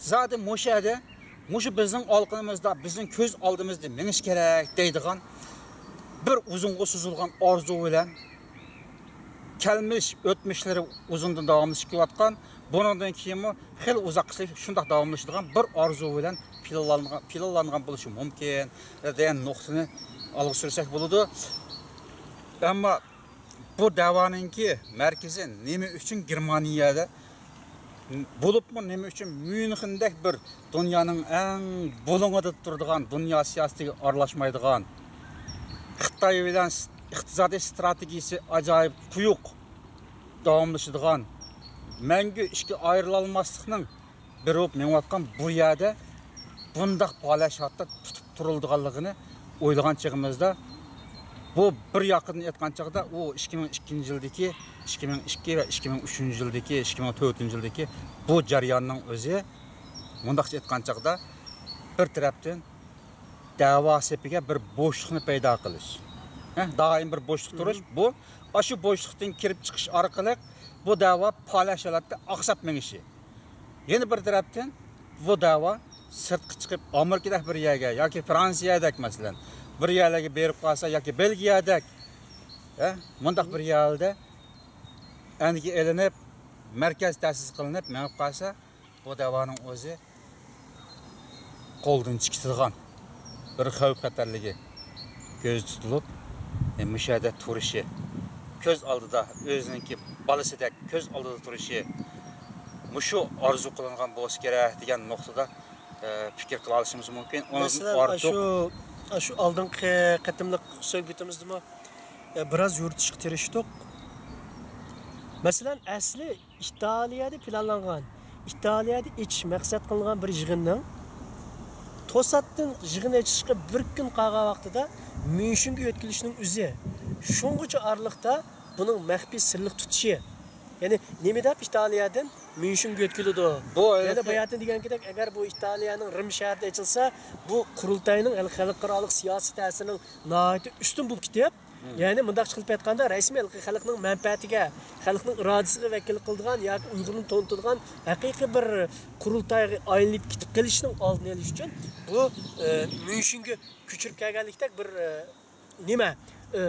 زادى مۇشۇ يەردە، مۇشۇ بىزنىڭ ئالقىنىمىزدا، بىزنىڭ كۆز ئالدىمىزدا مېڭىش كېرەك دەيدىغان بىر ئۇزۇنغا سوزۇلغان ئارزۇ بىلەن كەلمىش، ئۆتمۈشلىرى ئۇزۇندىن داۋاملىشىپ كېلىۋاتقان، بۇنىڭدىن كېيىنمۇ خېلى ئۇزاققىچە شۇنداق داۋاملىشىدىغان بىر ئارزۇ بىلەن پىلانلانغان، پىلانلانغان بولۇشى مۇمكىن دېگەن نۇقتىنى ئالغا سۈرسەك بولىدۇ. ئەمما بۇ دەۋانىڭكى مەركىزى نېمە ئۈچۈن گېرمانىيەدە، بولۇپمۇ نېمە ئۈچۈن ميۇنخېندەك بىر دۇنيانىڭ ئەڭ بۇلۇڭىدا تۇرىدىغان، دۇنيا سىياسىتىگە ئارىلاشمايدىغان، خىتاي بىلەن ئىقتىسادىي ئىستراتېگىيىسى ئاجايىپ قويۇق داۋاملىشىدىغان، مەڭگۈ ئىككى ئايرىلالماسلىقنىڭ بىر بولۇپ مېڭىۋاتقان بۇ يەردە بۇنداق پالەچ ھالدا تۇتۇپ تۇرۇلىدىغانلىقىنى ئويلىغان چېغىمىزدا، بۇ بىر ياقىدىن ئېيتقان چاغدا، ئۇ ئىككى مىڭ ئىككىنچى يىلدىكى، ئىككى مىڭ ئىككى ۋە ئىككى مىڭ ئۈچىنچى يىلدىكى، ئىككى مىڭ تۆتىنچى يىلدىكى بۇ جەرياننىڭ ئۆزى، مۇنداقچە ئېيتقان چاغدا، بىر تەرەپتىن دەۋا سېپىگە بىر بوشلۇقنى پەيدا قىلىش. ھە، دائىم بىر بوشلۇق تۇرۇش. بۇ، ئاشۇ بوشلۇقتىن كىرىپ چىقىش ئارقىلىق بۇ دەۋا پالەچ ھالەتتە ئاقساپ مېڭىشى. يەنە بىر تەرەپتىن، بۇ دەۋا سىرتقا چىقىپ، ئامېرىكىدەك بىر يەرگە ياكى فرانسىيەدەك، مەسىلەن، بىر يەرلەرگە بېرىپ قالسا ياكى بېلگىيەدەك، ھە، مۇنداق بىر يەردە ئەنگە ئېلىنىپ، مەركەز تەسىس قىلىنىپ مېڭىپ قالسا، بۇ دەۋانىڭ ئۆزى قولدىن چىقىدىغان بىر خەۋپ خەتەرلىكى كۆزدە تۇتۇلۇپ، ئە، مۇشۇ يەردە تۇرۇشى، كۆز ئالدىدا ئۆزىنىڭكى بالىسىدەك كۆز ئالدىدا تۇرۇشى، مۇشۇ ئارزۇ قىلىنغان بولسا كېرەك دېگەن نۇقتىدا، ئە، پىكىر قىلالىشىمىز مۇمكىن. ئۇنىڭدىن مەسىلەن، ئارتۇق ئاشۇ، ئاشۇ ئالدىنقى قېتىملىق سۆھبىتىمىزدىمۇ، ئە، بىراز يورۇتۇشقا تىرىشتۇق. مەسىلەن، ئەسلى ئىتالىيەدە پىلانلانغان، ئىتالىيەدە ئېچىش مەقسەت قىلىنغان بىر يىغىننىڭ توساتتىن يىغىن ئېچىشقا بىر كۈن قالغان ۋاقتىدا ميۇنشېنگە يۆتكىلىشنىڭ ئۆزى شۇنغىچە ئارىلىقتا بۇنىڭ مەخپىي سىرلىق تۇتۇشى. يەنى نېمە دەپ ئىتالىيەدىن ميۇنشېنگە يۆتكىلىدۇ؟ بۇ يەنە ھېلىقى باياتىن دېگەن گېدەك، ئەگەر بۇ ئىتالىيەنىڭ رىم شەھىرىدە ئېچىلسا، بۇ قۇرۇلتاينىڭ ھېلىقى خەلقئارالىق سىياسىي تەسىرىنىڭ ناھايىتى ئۈستۈن بولۇپ كېتىپ، يەنى مۇنداقچە قىلىپ ئېيتقاندا، رەسمىي ھېلىقى خەلقنىڭ مەنپەئەتىگە، خەلقنىڭ ئىرادىسىگە ۋەكىللىك قىلىدىغان ياكى ئۇيغۇرنى تونۇتىدىغان ھەقىقىي بىر قۇرۇلتايغا ئايلىنىپ كېتىپ قېلىشنىڭ ئالدىنى ئېلىش ئۈچۈن بۇ، ئە، ميۇنشېنگە كۆچۈرۈپ كەلگەنلىكتەك بىر، ئە، نېمە، ئە،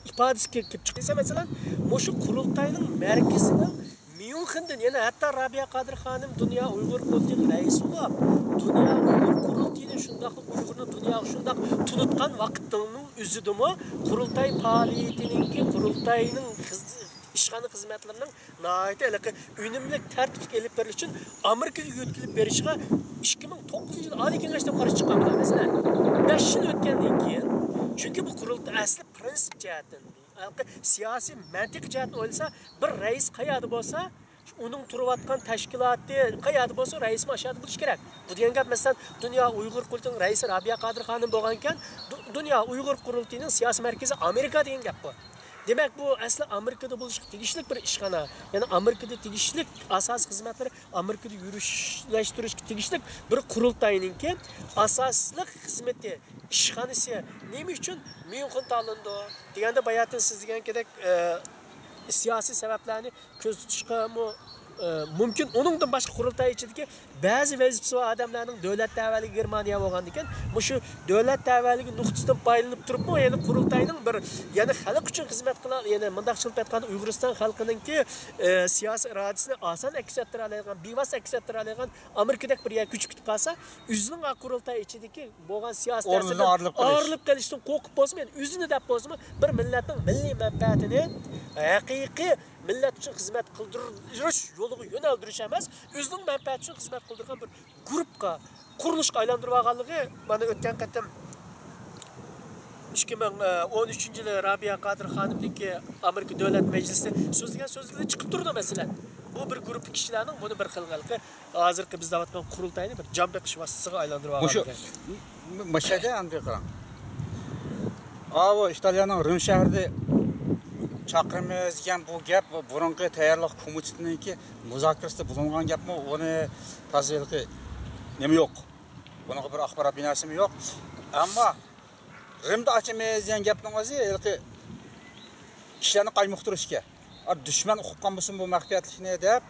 ئىپادىسى كېلىپ چىقىپ قالسا، مەسىلەن، مۇشۇ قۇرۇلتاينىڭ مەركىزىنىڭ ميۇنخېندىن، يەنە ھەتتا رابىيە قادىر خانىم دۇنيا ئۇيغۇر قۇرۇلتىيىنىڭ رەئىسى بولۇپ، دۇنيا ئۇيغۇر قۇرۇلتىيىنى شۇنداقلا ئۇيغۇرنى دۇنياغا شۇنداق تونۇتقان ۋاقىتنىڭ ئۆزىدىمۇ قۇرۇلتاي پائالىيىتىنىڭكى، قۇرۇلتاينىڭ خىز-، ئىشخانا خىزمەتلىرىنىڭ ناھايىتى ھېلىقى ئۈنۈملۈك، تەرتىپلىك ئېلىپ بېرىلىش ئۈچۈن ئامېرىكىغا يۆتكىلىپ بېرىشىغا ئىككى مىڭ توققۇزىنچى يىلى ئالىي كېڭەشتىن قارشى چىققان بۇلار، مەسىلەن. بەش يىل ئۆتكەندىن كېيىن، چۈنكى بۇ قۇرۇلتاي ئەسلى پرىنسىپ جەھەتتىن، ھېلىقى سىياسىي مەنتىقىي جەھەتتىن ئويلىسا، بىر رەئىس قەيەردە بولسا، ئۇنىڭ تۇرۇۋاتقان تەشكىلاتى قەيەردە بولسا، رەئىسمۇ ئاشۇ يەردە بولۇشى كېرەك. بۇ دېگەن گەپ، مەسىلەن، دۇنيا ئۇيغۇر قۇرۇلتىيىنىڭ رەئىسى رابىيە قادىر خانىم بولغانىكەن، دۇ-، دۇنيا ئۇيغۇر قۇرۇلتىيىنىڭ سىياسىي مەركىزى ئامېرىكا دېگەن گەپ بۇ. دېمەك، بۇ ئەسلى ئامېرىكىدا بولۇشقا تېگىشلىك بىر ئىشخانا، يەنى ئامېرىكىدا تېگىشلىك ئاساسىي خىزمەتلىرى ئامېرىكىدا يۈرۈشلەشتۈرۈشكە تېگىشلىك بىر قۇرۇلتاينىڭكى ئاساسلىق خىزمىتى، ئىشخانىسى نېمە ئۈچۈن ميۇنخېن تاللىنىدۇ دېگەندە، باياتىن سىز دېگەندەك، ئە، سىياسىي سەۋەبلەرنى كۆزدە تۇتۇشقىمۇ، ئە، مۇمكىن. ئۇنىڭدىن باشقا قۇرۇلتاي ئىچىدىكى بەزى ۋەزىپىسى بار ئادەملەرنىڭ دۆلەت تەۋەلىكى گېرمانىيە بولغاندىكىن، مۇشۇ دۆلەت تەۋەلىكى نۇقتىسىدىن پايدىلىنىپ تۇرۇپمۇ، يەنە قۇرۇلتاينىڭ بىر، يەنە خەلق ئۈچۈن خىزمەت قىلا، يەنە مۇنداقچە قىلىپ ئېيتقاندا، ئۇيغۇرىستان خەلقىنىڭكى، ئە، سىياسىي ئىرادىسىنى ئاسان ئەكس ئەتتۈرەلەيدىغان، بىۋاسىتە ئەكس ئەتتۈرەلەيدىغان ئامېرىكىدەك بىر يەرگە كۆچۈپ كېتىپ قالسا، ئۆزىنىڭ قۇرۇلتاي ئىچىدىكى بولغان سىياسىي تەسىردىن ئايرىلىپ قېلىشتىن قورقۇپ بولسىمۇ، يەنى ئۆزىنى دەپ بولسىمۇ، بىر مىللەتنىڭ مىللىي مەنپەئەتىنى، ھەقىقىي مىللەت ئۈچۈن خىزمەت قىلدۇرۇش يولىغا يۆنەلدۈرۈش ئەمەس، ئۆزىنىڭ مەنپەئەتى ئۈچۈن خىزمەت قىلدۇرغان بىر گۇرۇپپىغا، قۇرۇلۇشقا ئايلاندۇرۇۋالغانلىقى، مانا، ئۆتكەن قېتىم ئىككى مىڭ ئون ئۈچىنچى يىلى رابىيە قادىر خانىمنىڭكى ئامېرىكا دۆلەت مەجلىسىدە سۆزلىگەن سۆزلىرى چىقىپ تۇرىدۇ، مەسىلەن. بۇ بىر گۇرۇپپا كىشىلەرنىڭ بۇنى بىر خىل ھېلىقى ھازىرقى بىز دەۋاتقان قۇرۇلتاينى بىر جان بېقىش ۋاسىتىسىغا ئايلاندۇرۇۋالغان مۇشۇ، ئىكەن. م-، مۇشۇ يەردە ئەمدى قاراڭ. ئاۋۇ ئىتالىيەنىڭ رىم شەھىرىدە چاقىرىمىز دېگەن بۇ گەپ بۇرۇنقى تەييارلىق كومىتېتىنىڭكى مۇزاكىرىسىدە بولۇنغان گەپمۇ، ئۇنى تازا ھېلىقى نېمە يوق. بۇنىڭغا بىر ئاخبارات بىناسىمۇ يوق. ئەمما رىمدا ئاچىمىز دېگەن گەپنىڭ ئۆزى ھېلىقى كىشىلەرنى قايمۇقتۇرۇش ئىكەن. ئا، دۈشمەن ئۇقۇپ قالمىسۇن بۇ مەخپىيەتلىكنى دەپ،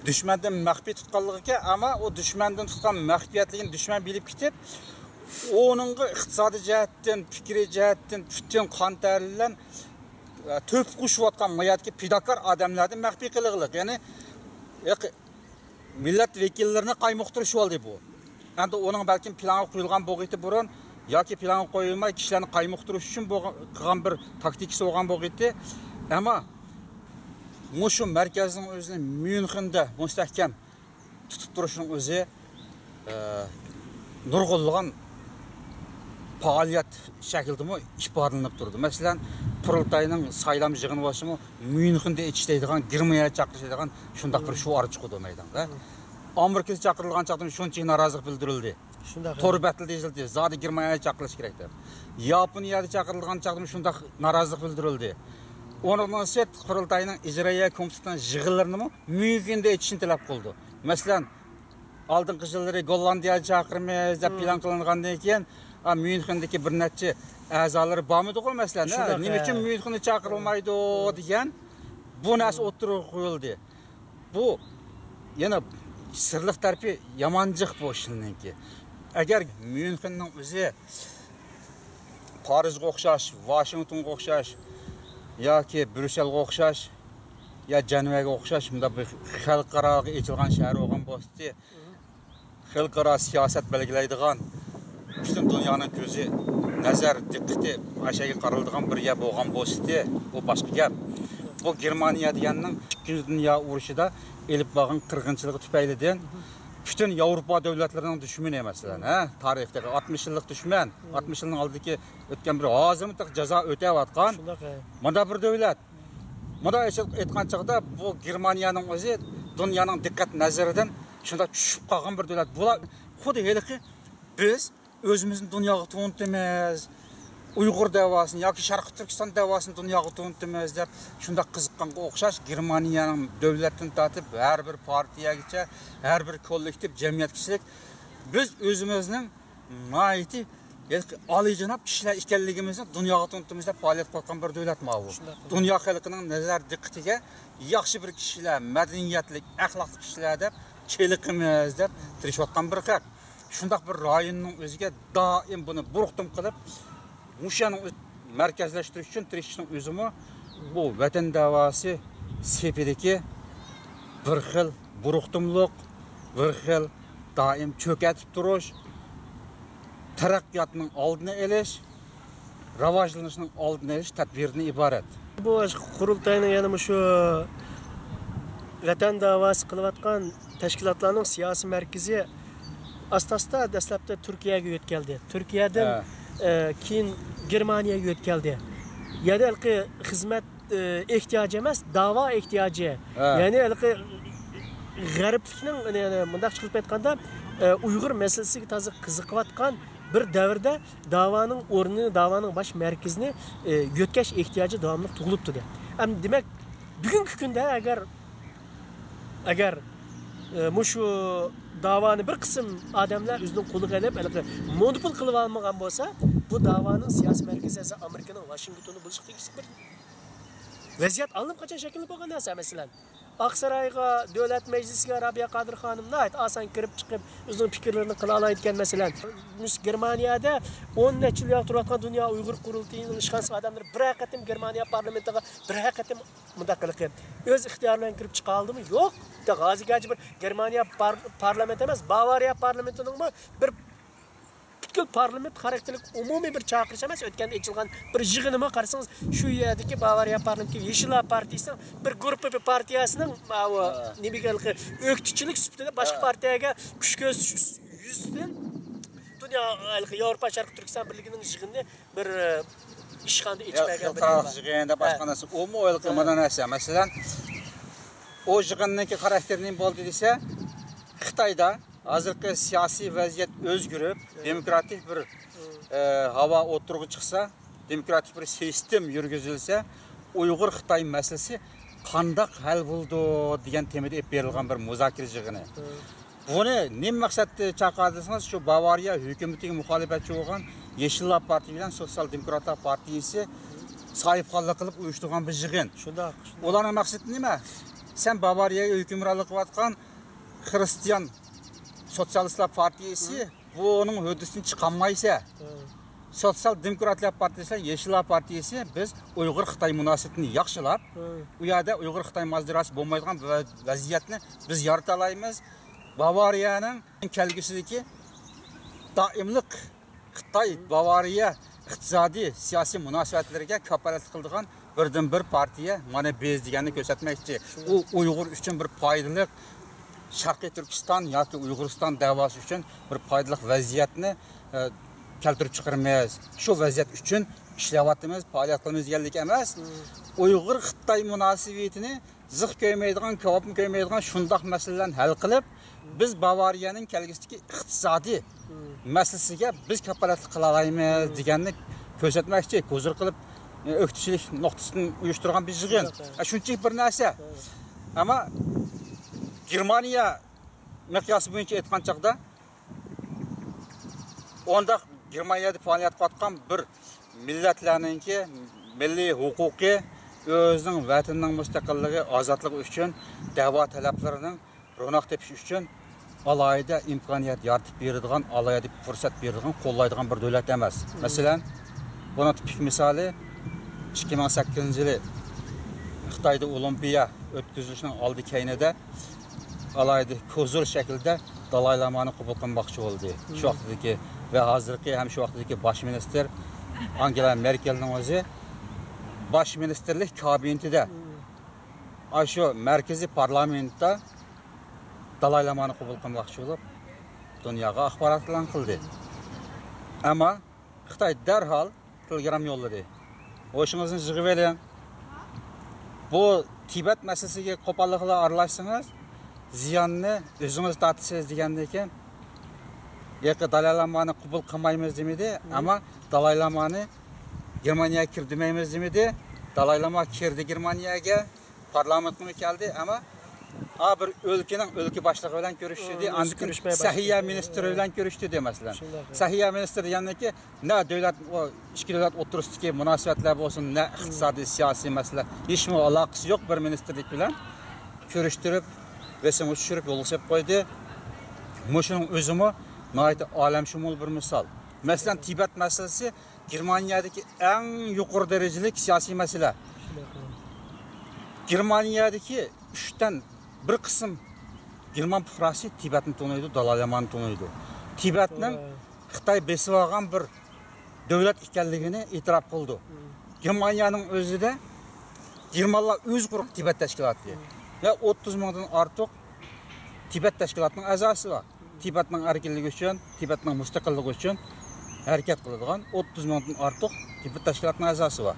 دۈشمەندىن مەخپىي تۇتقانلىقى ئىكەن، ئەمما ئۇ دۈشمەندىن تۇتقان مەخپىيەتلىكىنى دۈشمەن بىلىپ كېتىپ، ئۇنىڭغا ئىقتىسادىي جەھەتتىن، پىكرىي جەھەتتىن پۈتۈن قان تەر بىلەن، ئە، تۆھپە قوشۇۋاتقان ما يەردىكى پىداكار ئادەملەردىن مەخپىي قىلغىلىق. يەنى، ياقى مىللەت ۋەكىللىرىنى قايمۇقتۇرۇشۇۋالدى بۇ. ئەمدى ئۇنىڭ بەلكىم پىلانغا قويۇلغان بولغىيتى بۇرۇن ياكى پىلانغا قويۇلماي كىشىلەرنى قايمۇقتۇرۇش ئۈچۈن بولغان، قىلغان بىر تاكتىكىسى بولغان بولغىيتى. ئەمما مۇشۇ مەركەزنىڭ ئۆزىنى ميۇنخېندا مۇستەھكەم تۇتۇپ تۇرۇشنىڭ ئۆزى، ئە، نۇرغۇنلىغان پائالىيەت شەكلىدىمۇ ئىپادىلىنىپ تۇرىدۇ. مەسىلەن، قۇرۇلتاينىڭ سايلام يىغىنى بولسىمۇ، ميۇنخېندا ئېچىش دەيدىغان، گېرمانىيەگە چاقىرىش دەيدىغان شۇنداق بىر شوئار چىقىدۇ مەيدانغا. ئامېرىكىغا چاقىرىلغان چاغدىمۇ شۇنچە نارازىلىق بىلدۈرۈلدى. شۇنداق. تور بەتلىرىدە يېزىلدى، زادى گېرمانىيەگە چاقىرىلىشى كېرەك دەپ. ياپونىيەدە چاقىرىلغان چاغدىمۇ شۇنداق نارازىلىق بىلدۈرۈلدى. ئۇنىڭدىن سىرت، قۇرۇلتاينىڭ ئىجرائىيە كومىتېتىنىڭ يىغىنلىرىنىمۇ ميۇنخېندا ئېچىشنى تەلەپ قىلدى. مەسىلەن، ئالدىنقى يىللىرى گوللاندىيەگە چاقىرىمىز دەپ پىلان قىلىنغاندىن كېيىن، ئا، ميۇنخېندىكى بىر نەچچە ئەزالىرى بارمىدىغۇ، مەسىلەن، ھە؟ شۇنداق، نېمە ئۈچۈن ميۇنخېندا چاقىرىلمايدۇ دېگەن بۇ نەرسە ئوتتۇرىغا قويۇلدى. بۇ يەنە سىرلىق تەرىپى يامان جىق بۇ ئىشنىڭكى. ئەگەر ميۇنخېننىڭ ئۆزى پارىژغا ئوخشاش، ۋاشىنگتونغا ئوخشاش ياكى بريۇسسېلغا ئوخشاش يا جەنۋەگە ئوخشاش مۇنداق بىر خەلقئاراغا ئېچىلغان شەھەر بولغان بولسىدى، خەلقئارا سىياسەت بەلگىلەيدىغان، پۈتۈن دۇنيانىڭ كۆزى، نەزەر، دىققىتى ئاشۇ يەرگە قارىلىدىغان بىر يەر بولغان بولسىدى، ئۇ باشقا گەپ. بۇ گېرمانىيە دېگەننىڭ ئىككىنچى دۇنيا ئۇرۇشىدا ئېلىپ بارغان قىرغىنچىلىقى تۈپەيلىدىن پۈتۈن ياۋروپا دۆلەتلىرىنىڭ دۈشمىنى، مەسىلەن، ھە، تارىختىكى ئاتمىش يىللىق دۈشمەن، ئاتمىش يىلنىڭ ئالدىدىكى ئۆتكەن بىر ھازىرمۇ تېخى جازا ئۆتەۋاتقان شۇنداق، ھە. مۇنداق بىر دۆلەت. مۇنداق ئېچىپ ئېيتقان چاغدا، بۇ گېرمانىيەنىڭ ئۆزى دۇنيانىڭ دىققەت نەزىرىدىن شۇنداق چۈشۈپ قالغان بىر دۆلەت. بۇلار خۇددى ھېلىقى بىز ئۆزىمىزنى دۇنياغا تونۇتىمىز، ئۇيغۇر دەۋاسىنى ياكى شەرقىي تۈركىستان دەۋاسىنى دۇنياغا تونۇتىمىز دەپ شۇنداق قىزىققانغا ئوخشاش، گېرمانىيەنىڭ دۆلەتتىن تارتىپ ھەر بىر پارتىيەگىچە، ھەر بىر كوللېكتىپ، جەمئىيەت كىشىلىك بىز ئۆزىمىزنىڭ ناھايىتى ھېلىقى ئالىيجاناب كىشىلەر ئىكەنلىكىمىزنى دۇنياغا تونۇتىمىز دەپ پائالىيەت قىلىۋاتقان بىر دۆلەت ماۋۇ. شۇنداق. دۇنيا خەلقىنىڭ نەزەر دىققىتىگە ياخشى بىر كىشىلەر، مەدەنىيەتلىك، ئەخلاقلىق كىشىلەر دەپ چېلىقىمىز دەپ تىرىشىۋاتقان بىر خەق. شۇنداق بىر رايوننىڭ ئۆزىگە دائىم بۇنى بۇرۇقتۇم قىلىپ، مۇشۇ يەرنىڭ ئۆز-، مەركەزلەشتۈرۈش ئۈچۈن تىرىشىشنىڭ ئۆزىمۇ بۇ ۋەتەن دەۋاسى سېپىدىكى بىر خىل بۇرۇقتۇملۇق، بىر خىل دائىم چۆكۈپ تۇرۇش، تەرەققىياتنىڭ ئالدىنى ئېلىش، راۋاجلىنىشنىڭ ئالدىنى ئېلىش تەدبىرىدىن ئىبارەت. بۇ قۇرۇلتاينىڭ يەنە مۇشۇ ۋەتەن داۋاسى قىلىۋاتقان تەشكىلاتلارنىڭ سىياسىي مەركىزى ئاستا-ئاستا دەسلەپتە تۈركىيەگە يۆتكەلدى. تۈركىيەدىن، ھە. ئە، كېيىن گېرمانىيەگە يۆتكەلدى. يەنى ھېلىقى خىزمەت، ئە، ئېھتىياجى ئەمەس، داۋا ئېھتىياجى. ھە. يەنى ھېلىقى غەربلىكنىڭ، يەنى، يەنى مۇنداقچە قىلىپ ئېيتقاندا، ئە، ئۇيغۇر مەسىلىسىگە تازا قىزىقىۋاتقان بىر دەۋردە داۋانىڭ ئورنىنى، داۋانىڭ باش مەركىزىنى، ئە، يۆتكەش ئېھتىياجى داۋاملىق تۇغۇلۇپتۇ. ئەمدى دېمەك، بۈگۈنكى كۈندە ئەگەر، ئەگەر، ئە، مۇشۇ داۋانى بىر قىسىم ئادەملەر ئۆزىنىڭ قولىغا ئېلىپ، ھېلىقى مونوپول قىلىۋالمىغان بولسا، بۇ داۋانىڭ سىياسىي مەركىزى ھازىر ئامېرىكىنىڭ ۋاشىنگتونى بولۇشقا تېگىشلىك بىر ۋەزىيەت ئاللىقاچان شەكىللىنىپ بولغان نەرسە، مەسىلەن. ئاقسارايغا، دۆلەت مەجلىسىگە رابىيە قادىر خانىم ناھايىتى ئاسان كىرىپ چىقىپ، ئۆزىنىڭ پىكىرلىرىنى قىلالايدىكەن. مەسىلەن، مۇشۇ گېرمانىيەدە ئون نەچچە يىل ياق تۇرۇۋاتقان دۇنيا ئۇيغۇر قۇرۇلتىيىنىڭ ئىشخانىسى ئادەملىرى بىرەر قېتىم گېرمانىيە پارلامېنتىغا بىرەر قېتىم مۇنداق قىلىقى ئۆز ئىختىيارى بىلەن كىرىپ چىقالدىمۇ؟ يوق. ھازىرغىچە بىر گېرمانىيە پار-، پارلامېنتى ئەمەس، باۋارىيە پارلامېنتىنىڭمۇ بىر پۈتكۈل پارلامېنت خاراكتېرلىك ئومۇمىي بىر چاقىرىش ئەمەس، ئۆتكەندە ئېچىلغان بىر يىغىنىمۇ قارىسىڭىز، شۇ يەردىكى باۋارىيە پارلامېنتى يېشىللار پارتىيىسىنىڭ بىر گۇرۇپپا بىر پارتىيەسىنىڭ، ماۋۇ، ھە. نېمىگە ھېلىقى ئۆكتىچىلىك سۈپىتىدە باشقا، ھە. پارتىيەگە كۈچ كۆرسىتىش يۈزىسىدىن دۇنيا، ھېلىقى ياۋروپا شەرقىي تۈركىستان بىرلىكىنىڭ يىغىنىنى بىر، ئە، ئىشخانىدا ئېچىپ بەرگەن بىر يەر بار. يىغىن دەپ باشقا، ھە. نەرسە. ئۇمۇ ھېلىقى، ھە. مانا نەرسە. مەسىلەن، ئۇ يىغىننىڭكى خاراكتېرى نېمە بولدى دېسە، خىتايدا ھازىرقى سىياسىي ۋەزىيەت ئۆزگىرىپ، دېموكراتىك بىر، ئە، ھاۋا ئوتتۇرىغا چىقسا، دېموكراتىك بىر سىستېم يۈرگۈزۈلسە، ئۇيغۇر خىتاي مەسىلىسى قانداق ھەل بولىدۇ دېگەن تېمىدا ئېلىپ بېرىلغان بىر مۇزاكىرە يىغىنى. بۇنى نېمە مەقسەتتە چاقىردى دېسىڭىز، شۇ باۋارىيە ھۆكۈمىتىگە مۇخالىپەتچى بولغان يېشىللار پارتىيە بىلەن سوتسىيال دېموكراتلار پارتىيىسى ساھىبخانلىق قىلىپ ئۇيۇشتۇرغان بىر يىغىن. شۇنداق، شۇنداق. ئۇلارنىڭ مەقسىتى نېمە؟ سەن باۋارىيەگە ھۆكۈمرانلىق قىلىۋاتقان خىرىستىيان سوتسىيالىستلار پارتىيىسى بۇنىڭ ھۆددىسىدىن چىقالمايسەن. سوتسىيال دېموكراتلار پارتىيىسى، يېشىللار پارتىيىسى، بىز ئۇيغۇر خىتاي مۇناسىۋىتىنى ياخشىلاپ، ئۇ يەردە ئۇيغۇر خىتاي ماجىراسى بولمايدىغان بىر ۋەزىيەتنى بىز يارىتالايمىز. باۋارىيەنىڭ كەلگۈسىدىكى دائىملىق خىتاي، باۋارىيە ئىقتىسادىي، سىياسىي مۇناسىۋەتلىرىگە كاپالەتلىك قىلىدىغان بىردىنبىر پارتىيە مانا بىز دېگەننى كۆرسەتمەكچى. ئۇ ئۇيغۇر ئۈچۈن بىر پايدىلىق، شەرقىي تۈركىستان ياكى ئۇيغۇرىستان دەۋاسى ئۈچۈن بىر پايدىلىق ۋەزىيەتنى، ئە، كەلتۈرۈپ چىقىرىمىز. شۇ ۋەزىيەت ئۈچۈن ئىشلەۋاتىمىز، پائالىيەت قىلىمىز دېگەنلىك ئەمەس. ئۇيغۇر خىتاي مۇناسىۋىتىنى زىق كۆيمەيدىغان، كاۋاپمۇ كۆيمەيدىغان شۇنداق مەسىلىلەرنى ھەل قىلىپ، بىز باۋارىيەنىڭ كەلگۈسىدىكى ئىقتىسادىي مەسىلىسىگە بىز كاپالەتلىك قىلالايمىز دېگەننى كۆرسەتمەكچى، ھۇزۇر قىلىپ، ئۆكتىچىلىك نۇقتىسىدىن ئۇيۇشتۇرغان بىر يىغىن. شۇنچىلىك بىر نەرسە. ئەمما گېرمانىيە مىقياسى بويىچە ئېيتقان چاغدا، ئۇنداق گېرمانىيەدە پائالىيەت قىلىۋاتقان بىر مىللەتلەرنىڭكى مىللىي ھوقۇقى، ئۆزىنىڭ ۋەتىنىنىڭ مۇستەقىللىقى، ئازادلىقى ئۈچۈن دەۋا تەلەپلىرىنىڭ روناق تېپىش ئۈچۈن ئالاھىدە ئىمكانىيەت يارىتىپ بېرىدىغان ئالاھىدە پۇرسەت بېرىدىغان، قوللايدىغان بىر دۆلەت ئەمەس. مەسىلەن، بۇنىڭ تىپىك مىسالى، ئىككى مىڭ سەككىزىنچى يىلى خىتايدا ئولىمپىيا ئۆتكۈزۈلۈشىنىڭ ئالدى كەينىدە ئالاھىدە ھۇزۇر شەكلىدە دالاي لامانى قوبۇل قىلماقچى بولدى. شۇ ۋاقتىدىكى ۋە ھازىرقى ھەم شۇ ۋاقتىدىكى باش مىنىستىر ئانگېلا مېركېلنىڭ ئۆزى باش مىنىستىرلىك كابىنېتىدە، ئاشۇ مەركىزىي پارلامېنتتا دالاي لامانى قوبۇل قىلماقچى بولۇپ، دۇنياغا ئاخبارات ئېلان قىلدى. ئەمما خىتاي دەرھال تېلېگرام يوللىدى. ھوشىڭىزنى يىغىۋېلىڭ. بۇ تىبەت مەسىلىسىگە قوپاللىقلا ئارىلاشسىڭىز، زىياننى ئۆزىڭىز تارتىسىز دېگەندىن كېيىن، ياقى دالاي لامانى قوبۇل قىلمايمىز دېمىدى، ئەمما دالاي لامانى گېرمانىيەگە كىردۈرمەيمىز دېمىدى. دالاي لاما كىردى گېرمانىيەگە، پارلامېنتقىمۇ كەلدى، ئەمما ئا بىر ئۆلكىنىڭ ئۆلكە باشلىقى بىلەن كۆرۈشتى، ئۆزى ئاندىن كېيىن كۆرۈشمەي سەھىيە مىنىستىرى بىلەن كۆرۈشتى دە، مەسىلەن. سەھىيە مىنىستىرى دېگەندىكى، نە دۆلەت، ئۇ ئىككى دۆلەت ئوتتۇرىسىدىكى مۇناسىۋەتلەر بولسۇن، نە ئىقتىسادىي، سىياسىي مەسىلە، ھېچمۇ ئالاقىسى يوق بىر مىنىستىرلىك بىلەن كۆرۈشتۈرۈپ، رەسىمگە چۈشۈرۈپ يولغا سېلىپ قويدى. مۇشۇنىڭ ئۆزىمۇ ناھايىتى ئالەمشۇمۇل بىر مىسال. مەسىلەن، تىبەت مەسىلىسى گېرمانىيەدىكى ئەڭ يۇقىرى دەرىجىلىك سىياسىي مەسىلە. گېرمانىيەدىكى ئۈچتىن بىر قىسىم گېرمان پۇقراسى تىبەتنى تونۇيدۇ، دالاي لامانى تونۇيدۇ. تىبەتنىڭ خىتاي بېسىۋالغان بىر دۆلەت ئىكەنلىكىنى ئېتىراپ قىلىدۇ. گېرمانىيەنىڭ ئۆزىدە گېرمانلار ئۆزى قۇرغان تىبەت تەشكىلاتى ۋە ئوتتۇز مىڭدىن ئارتۇق تىبەت تەشكىلاتىنىڭ ئەزاسى بار. تىبەتنىڭ ئەركىنلىكى ئۈچۈن، تىبەتنىڭ مۇستەقىللىقى ئۈچۈن ھەرىكەت قىلىدىغان ئوتتۇز مىڭدىن ئارتۇق تىبەت تەشكىلاتىنىڭ ئەزاسى بار.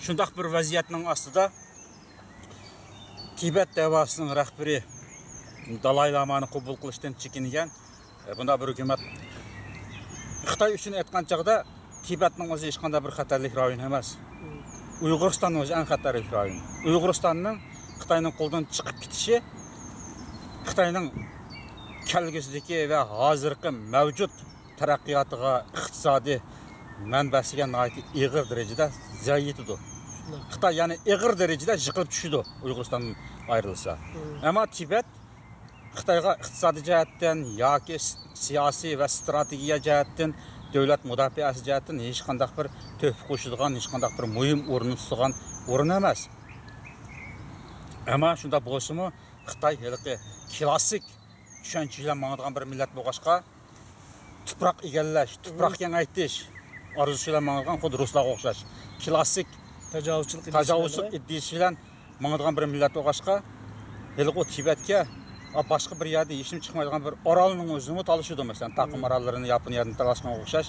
شۇنداق بىر ۋەزىيەتنىڭ ئاستىدا تىبەت دەۋاسىنىڭ رەھبىرى دالاي لامانى قوبۇل قىلىشتىن چېكىنگەن، ئە، بۇنداق بىر ھۆكۈمەت. خىتاي ئۈچۈن ئېيتقان چاغدا، تىبەتنىڭ ئۆزى ھېچقانداق بىر خەتەرلىك رايون ئەمەس. ئۇيغۇرىستاننىڭ ئۆزى ئەڭ خەتەرلىك رايون. ئۇيغۇرىستاننىڭ خىتاينىڭ قولىدىن چىقىپ كېتىشى خىتاينىڭ كەلگۈسىدىكى ۋە ھازىرقى مەۋجۇت تەرەققىياتىغا، ئىقتىسادىي مەنبەسىگە ناھايىتى ئېغىر دەرىجىدە زىيان يېتىدۇ. خىتاي يەنى ئېغىر دەرىجىدە يىقىلىپ چۈشىدۇ ئۇيغۇرىستاندىن ئايرىلسا. ئەمما تىبەت خىتايغا ئىقتىسادىي جەھەتتىن ياكى سىياسىي ۋە ئىستراتېگىيە جەھەتتىن، دۆلەت مۇداپىئەسى جەھەتتىن ھېچقانداق بىر تۆھپە قوشىدىغان، ھېچقانداق بىر مۇھىم ئورۇننى تۇتىدىغان ئورۇن ئەمەس. ئەمما شۇنداق بولسىمۇ، خىتاي ھېلىقى كلاسسىك چۈشەنچە بىلەن ماڭىدىغان بىر مىللەت بولغاچقا، تۇپراق ئىگىلەش، تۇپراق كېڭەيتىش ئارزۇسى بىلەن ماڭىدىغان، خۇددى رۇسلارغا ئوخشاش كلاسسىك تاجاۋۇزچىلىق ئىدىيىسى بىلەن، تاجاۋۇزچىلىق ئىدىيىسى بىلەن ماڭىدىغان بىر مىللەت بولغاچقا، ھېلىقى ئۇ تىبەتكە، ئا، باشقا بىر يەردە ھېچنېمە چىقمايدىغان بىر ئارالنىڭ ئۆزىنىمۇ تالىشىدۇ، مەسىلەن، تاقىم ئاراللىرىنى، ياپونىيەدىن تالاشقانغا ئوخشاش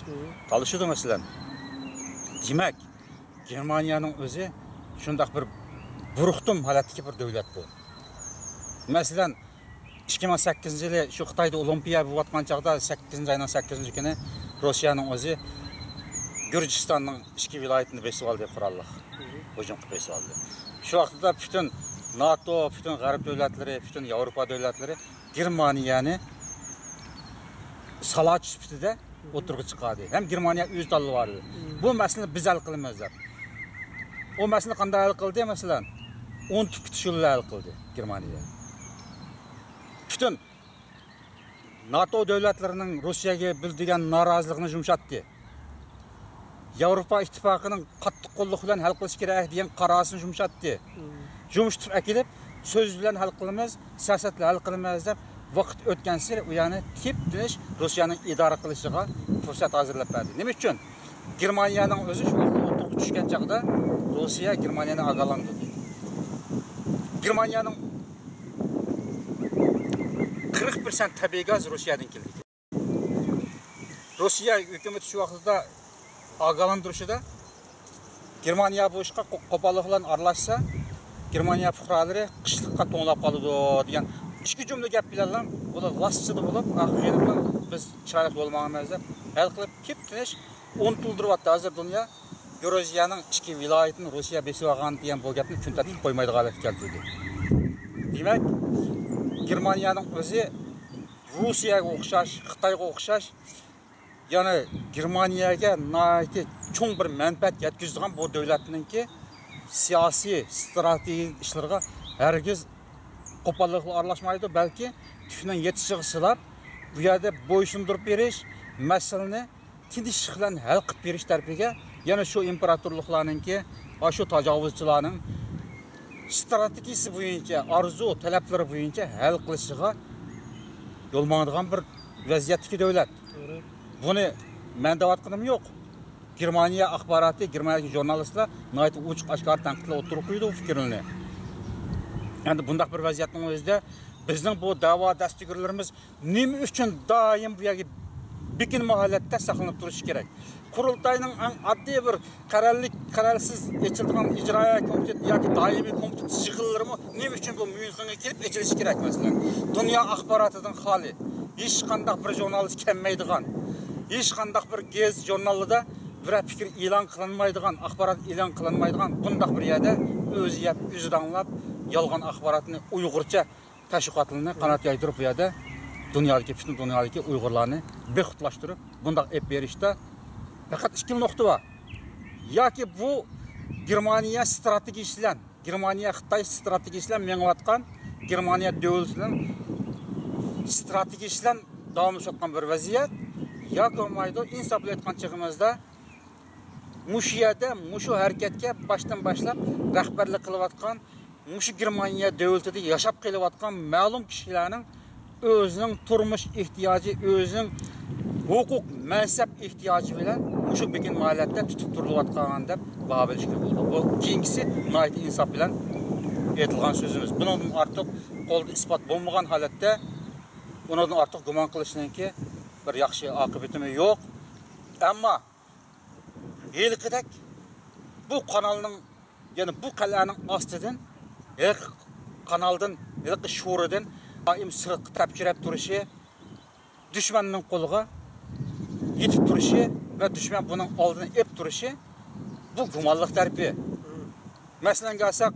تالىشىدۇ، مەسىلەن. دېمەك، گېرمانىيەنىڭ ئۆزى شۇنداق بىر بۇرۇقتۇم ھالەتتىكى بىر دۆلەت بۇ. مەسىلەن، ئىككى مىڭ سەككىزىنچى يىلى شۇ خىتايدا ئولىمپىيا بولۇۋاتقان چاغدا، سەككىزىنچى ئاينىڭ سەككىزىنچى كۈنى روسىيەنىڭ ئۆزى گۈرجىستاننىڭ ئىچكى ۋىلايىتىنى بېسىۋالدى قوراللىق. ھۇجۇم قىلىپ بېسىۋالدى. شۇ ۋاقىتتا پۈتۈن ناتو، پۈتۈن غەرب دۆلەتلىرى، پۈتۈن ياۋروپا دۆلەتلىرى گېرمانىيەنى سالاچى سۈپىتىدە ئوتتۇرىغا چىقاردى. ھەم گېرمانىيە ئۆزى تاللىۋالدى. بۇ مەسىلىنى بىز ھەل قىلىمىز دەپ. ئۇ مەسىلىنى قانداق ھەل قىلدى؟ مەسىلەن، ئۇنتۇپ كېتىش يولى ھەل قىلدى گېرمانىيە. پۈتۈن ناتو دۆلەتلىرىنىڭ روسىيەگە بىلدۈرگەن نارازىلىقىنى يۇمشاتتى. ياۋروپا ئىتتىپاقىنىڭ قاتتىق قوللۇق بىلەن ھەل قىلىش كېرەك دېگەن قارارىنى يۇمشاتتى. يۇمشىتىپ ئەكېلىپ، سۆز بىلەن ھەل قىلىمىز، سىياسەت بىلەن ھەل قىلىمىز دەپ، ۋاقىت ئۆتكەنسېرى ئۇ يەرنى تىپتىنچ روسىيەنىڭ ئىدارە قىلىشىغا پۇرسەت ھازىرلاپ بەردى. نېمە ئۈچۈن؟ گېرمانىيەنىڭ ئۆزى شۇ ۋاقىتتا ئوتتۇرىغا چۈشكەن چاغدا روسىيە گېرمانىيەنى ئاگاھلاندۇردى. گېرمانىيەنىڭ قىرىق پىرسەنت تەبىئىي گاز روسىيەدىن كېلىدىكەن. روسىيە ھۆكۈمىتى شۇ ۋاقىتتا ئاگاھلاندۇرۇشىدا، گېرمانىيە بۇ ئىشقا قو-، قوپاللىق بىلەن ئارىلاشسا، گېرمانىيە پۇقرالىرى قىشلىققا توڭلاپ قالىدۇ دېگەن ئىككى جۈملە گەپ بىلەنلا ئۇلار لاسسىدە بولۇپ، ئاخىرىدا بىز چىرايلىق يول ماڭىمىز دەپ ھەل قىلىپ، تىپ تىنچ ئۇنتۇلدۇرۇۋاتتى. ھازىر دۇنيا گرۇزىيەنىڭ ئىچكى ۋىلايىتىنى روسىيە بېسىۋالغان دېگەن بۇ گەپنى كۈن تەرتىپكە قويمايدىغان ھالەتكە كەلتۈردى. دېمەك، گېرمانىيەنىڭ ئۆزى روسىيەگە ئوخشاش، خىتايغا ئوخشاش، يەنى گېرمانىيەگە ناھايىتى چوڭ بىر مەنپەئەت يەتكۈزىدىغان بۇ دۆلەتنىڭكى سىياسىي، ستراتېگىيە ئىشلىرىغا ھەرگىز قوپاللىقلا ئارىلاشمايدۇ، بەلكى تۈكنىڭ يېتىشىغا سىلاپ، بۇ يەردە بويسۇندۇرۇپ بېرىش، مەسىلىنى تىنچلىق بىلەن ھەل قىلىپ بېرىش تەرىپىگە، يەنە شۇ ئىمپېراتورلۇقلارنىڭكى، ئاشۇ تاجاۋۇزچىلارنىڭ ستراتېگىيىسى بويىچە، ئارزۇ، تەلەپلىرى بويىچە ھەل قىلىشىغا يول ماڭىدىغان بىر ۋەزىيەتتىكى دۆلەت. توغرا. بۇنى مەن دەۋاتقىنىم يوق. گېرمانىيە ئاخباراتى، گېرمانىيەدىكى ژۇرنالىستلار ناھايىتى ئوچۇق ئاشكارا تەنقىدلەر ئوتتۇرىغا قويىدۇ بۇ پىكىرلىرىنى. ئەمدى بۇنداق بىر ۋەزىيەتنىڭ ئۆزىدە بىزنىڭ بۇ دەۋا دەستىگىرلىرىمىز نېمە ئۈچۈن دائىم بۇ يەرگە بېكىنمە ھالەتتە ساقلىنىپ تۇرۇشى كېرەك؟ قۇرۇلتاينىڭ ئەڭ ئاددىي بىر قەرەللىك، قەرەلسىز ئېچىلىدىغان ئىجرائىيە كومىتېتى ياكى دائىمىي كومىتېت يىغىنلىرىمۇ نېمە ئۈچۈن بۇ ميۇنخېنگە كېلىپ ئېچىلىشى كېرەك؟ مەسىلەن، دۇنيا ئاخباراتىدىن خالىي، ھېچقانداق بىر ژۇرنالىست كەلمەيدىغان، ھېچقانداق بىر گېزىت ژۇرنالدا بىرەر پىكىر ئېلان قىلىنمايدىغان، ئاخبارات ئېلان قىلىنمايدىغان بۇنداق بىر يەردە ئۆزى يەپ، ئۆزى داڭلاپ، يالغان ئاخباراتنى ئۇيغۇرچە تەشۋىقاتلىرىنى قانات يايدۇرۇپ، بۇ يەردە دۇنيادىكى پۈتۈن دۇنيادىكى ئۇيغۇرلارنى بىخۇدلاشتۇرۇپ، بۇنداق ئېلىپ بېرىشتا پەقەت ئىككىلا نۇقتا بار. ياكى بۇ گېرمانىيە ستراتېگىيىسى بىلەن، گېرمانىيە خىتاي ستراتېگىيىسى بىلەن مېڭىۋاتقان، گېرمانىيە دۆلىتىنىڭ ستراتېگىيىسى بىلەن داۋاملىشىۋاتقان بىر ۋەزىيەت، ياكى بولمايدۇ، ئىنساپلىق ئېيتقان چېغىمىزدا، مۇشۇ يەردە، مۇشۇ ھەرىكەتكە باشتىن باشلاپ رەھبەرلىك قىلىۋاتقان، مۇشۇ گېرمانىيە دۆلىتىدە ياشاپ قېلىۋاتقان مەلۇم كىشىلەرنىڭ ئۆزىنىڭ تۇرمۇش ئېھتىياجى، ئۆزىنىڭ ھوقۇق، مەنسەپ ئېھتىياجى بىلەن مۇشۇ بېكىنمە ھالەتتە تۇتۇپ تۇرۇلۇۋاتقان دەپ باھا بېرىشكە بولىدۇ. بۇ كېيىنكىسى ناھايىتى ئىنساپ بىلەن ئېيتىلغان سۆزىمىز. بۇنىڭدىن ئارتۇق قولدا ئىسپات بولمىغان ھالەتتە ئۇنىڭدىن ئارتۇق گۇمان قىلىشنىڭكى بىر ياخشى ئاقىۋىتىمۇ يوق. ئەمما ھېلىقىدەك بۇ قانالنىڭ، يەنى بۇ قەلئەنىڭ ئاستىدىن، ھېلىقى قانالدىن، ھېلىقى شورىدىن دائىم سىرتقا تەپچىرەپ تۇرۇشى، دۈشمەننىڭ قولىغا يېتىپ تۇرۇشى ۋە دۈشمەن بۇنىڭ ئالدىنى ئېلىپ تۇرۇشى، بۇ گۇمانلىق تەرىپى. مەسىلەنگە ئالساق،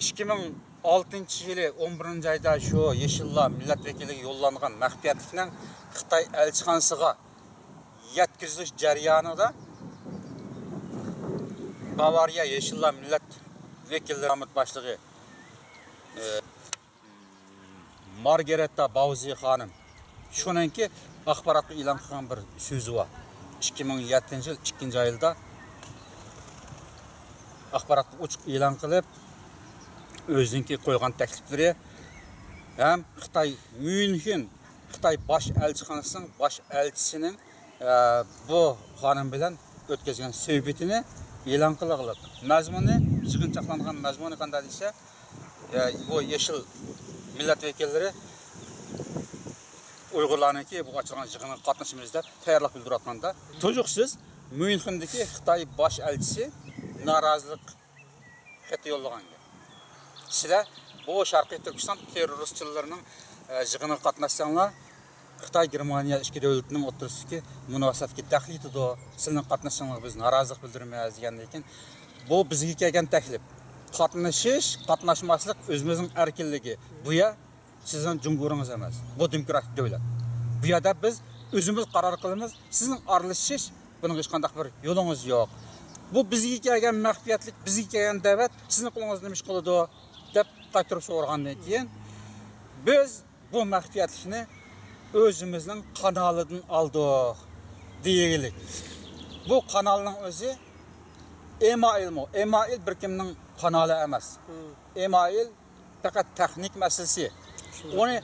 ئىككى مىڭ ئالتىنچى يىلى ئون بىرىنچى ئايدا شۇ يېشىللار مىللەت ۋەكىلىگە يوللانغان مەخپىيەتلىكنىڭ خىتاي ئەلچىخانىسىغا يەتكۈزۈلۈش جەريانىدا باۋارىيە يېشىللار مىللەت ۋەكىللىرى باشلىقى، ئى، مارگارېتا باۋزى خانىم شۇنىڭكى ئاخباراتقا ئېلان قىلغان بىر سۆزى بار. ئىككى مىڭ يەتتىنچى يىل ئىككىنچى ئايدا ئاخباراتقا ئوچۇق ئېلان قىلىپ، ئۆزىنىڭكى قويغان تەكلىپلىرى ھەم خىتاي ميۇنخېن خىتاي باش ئەلچىخانىسىنىڭ باش ئەلچىسىنىڭ، ئە، بۇ خانىم بىلەن ئۆتكۈزگەن سۆھبىتىنى ئېلان قىلغىلى. مەزمۇنى، يىغىنچاقلانغان مەزمۇنى قانداق دېسە، ئە، بۇ يېشىل مىللەت ۋەكىللىرى ئۇيغۇرلارنىڭكى بۇ ئاچىلغان يىغىنىغا قاتنىشىمىز دەپ تەييارلىق بىلدۈرۈۋاتقاندا، تۇيۇقسىز ميۇنخېندىكى خىتاي باش ئەلچىسى نارازىلىق خېتى يوللىغان گەپ. سىلەر بۇ شەرقىي تۈركىستان تېررورىستچىلىرىنىڭ، ئە، يىغىنىغا قاتناشساڭلار، خىتاي، گېرمانىيە ئىككى دۆلىتىنىڭ ئوتتۇرىسىدىكى مۇناسىۋەتكە دەخلى يېتىدۇ. سىلىنىڭ قاتناشساڭلار بىز نارازىلىق بىلدۈرىمىز دېگەندىن كېيىن، بۇ بىزگە كەلگەن تەكلىپ. قاتنىشىش، قاتناشماسلىق ئۆزىمىزنىڭ ئەركىنلىكى. بۇ يەر سىزنىڭ جۇمھۇرىڭىز ئەمەس. بۇ دېموكراتىك دۆلەت. بۇ يەردە بىز ئۆزىمىز قارار قىلىمىز. سىزنىڭ ئارىلىشىش، بۇنىڭغا ھېچقانداق بىر يولىڭىز يوق. بۇ بىزگە كەلگەن مەخپىيەتلىك، بىزگە كەلگەن دەۋەت، سىزنىڭ قولىڭىزدا نېمە ئىش قىلىدۇ؟ دەپ قايتۇرۇپ سورىغاندىن كېيىن، بىز بۇ مەخپىيەتلىكنى ئۆزىمىزنىڭ قانالىدىن ئالدۇق دېگىلىك. بۇ قانالنىڭ ئۆزى ئېمائىلمۇ؟ ئېمائىل بىر كىمنىڭ قانالى ئەمەس. ئېمائىل پەقەت تېخنىك مەسىلىسى. ئۇنى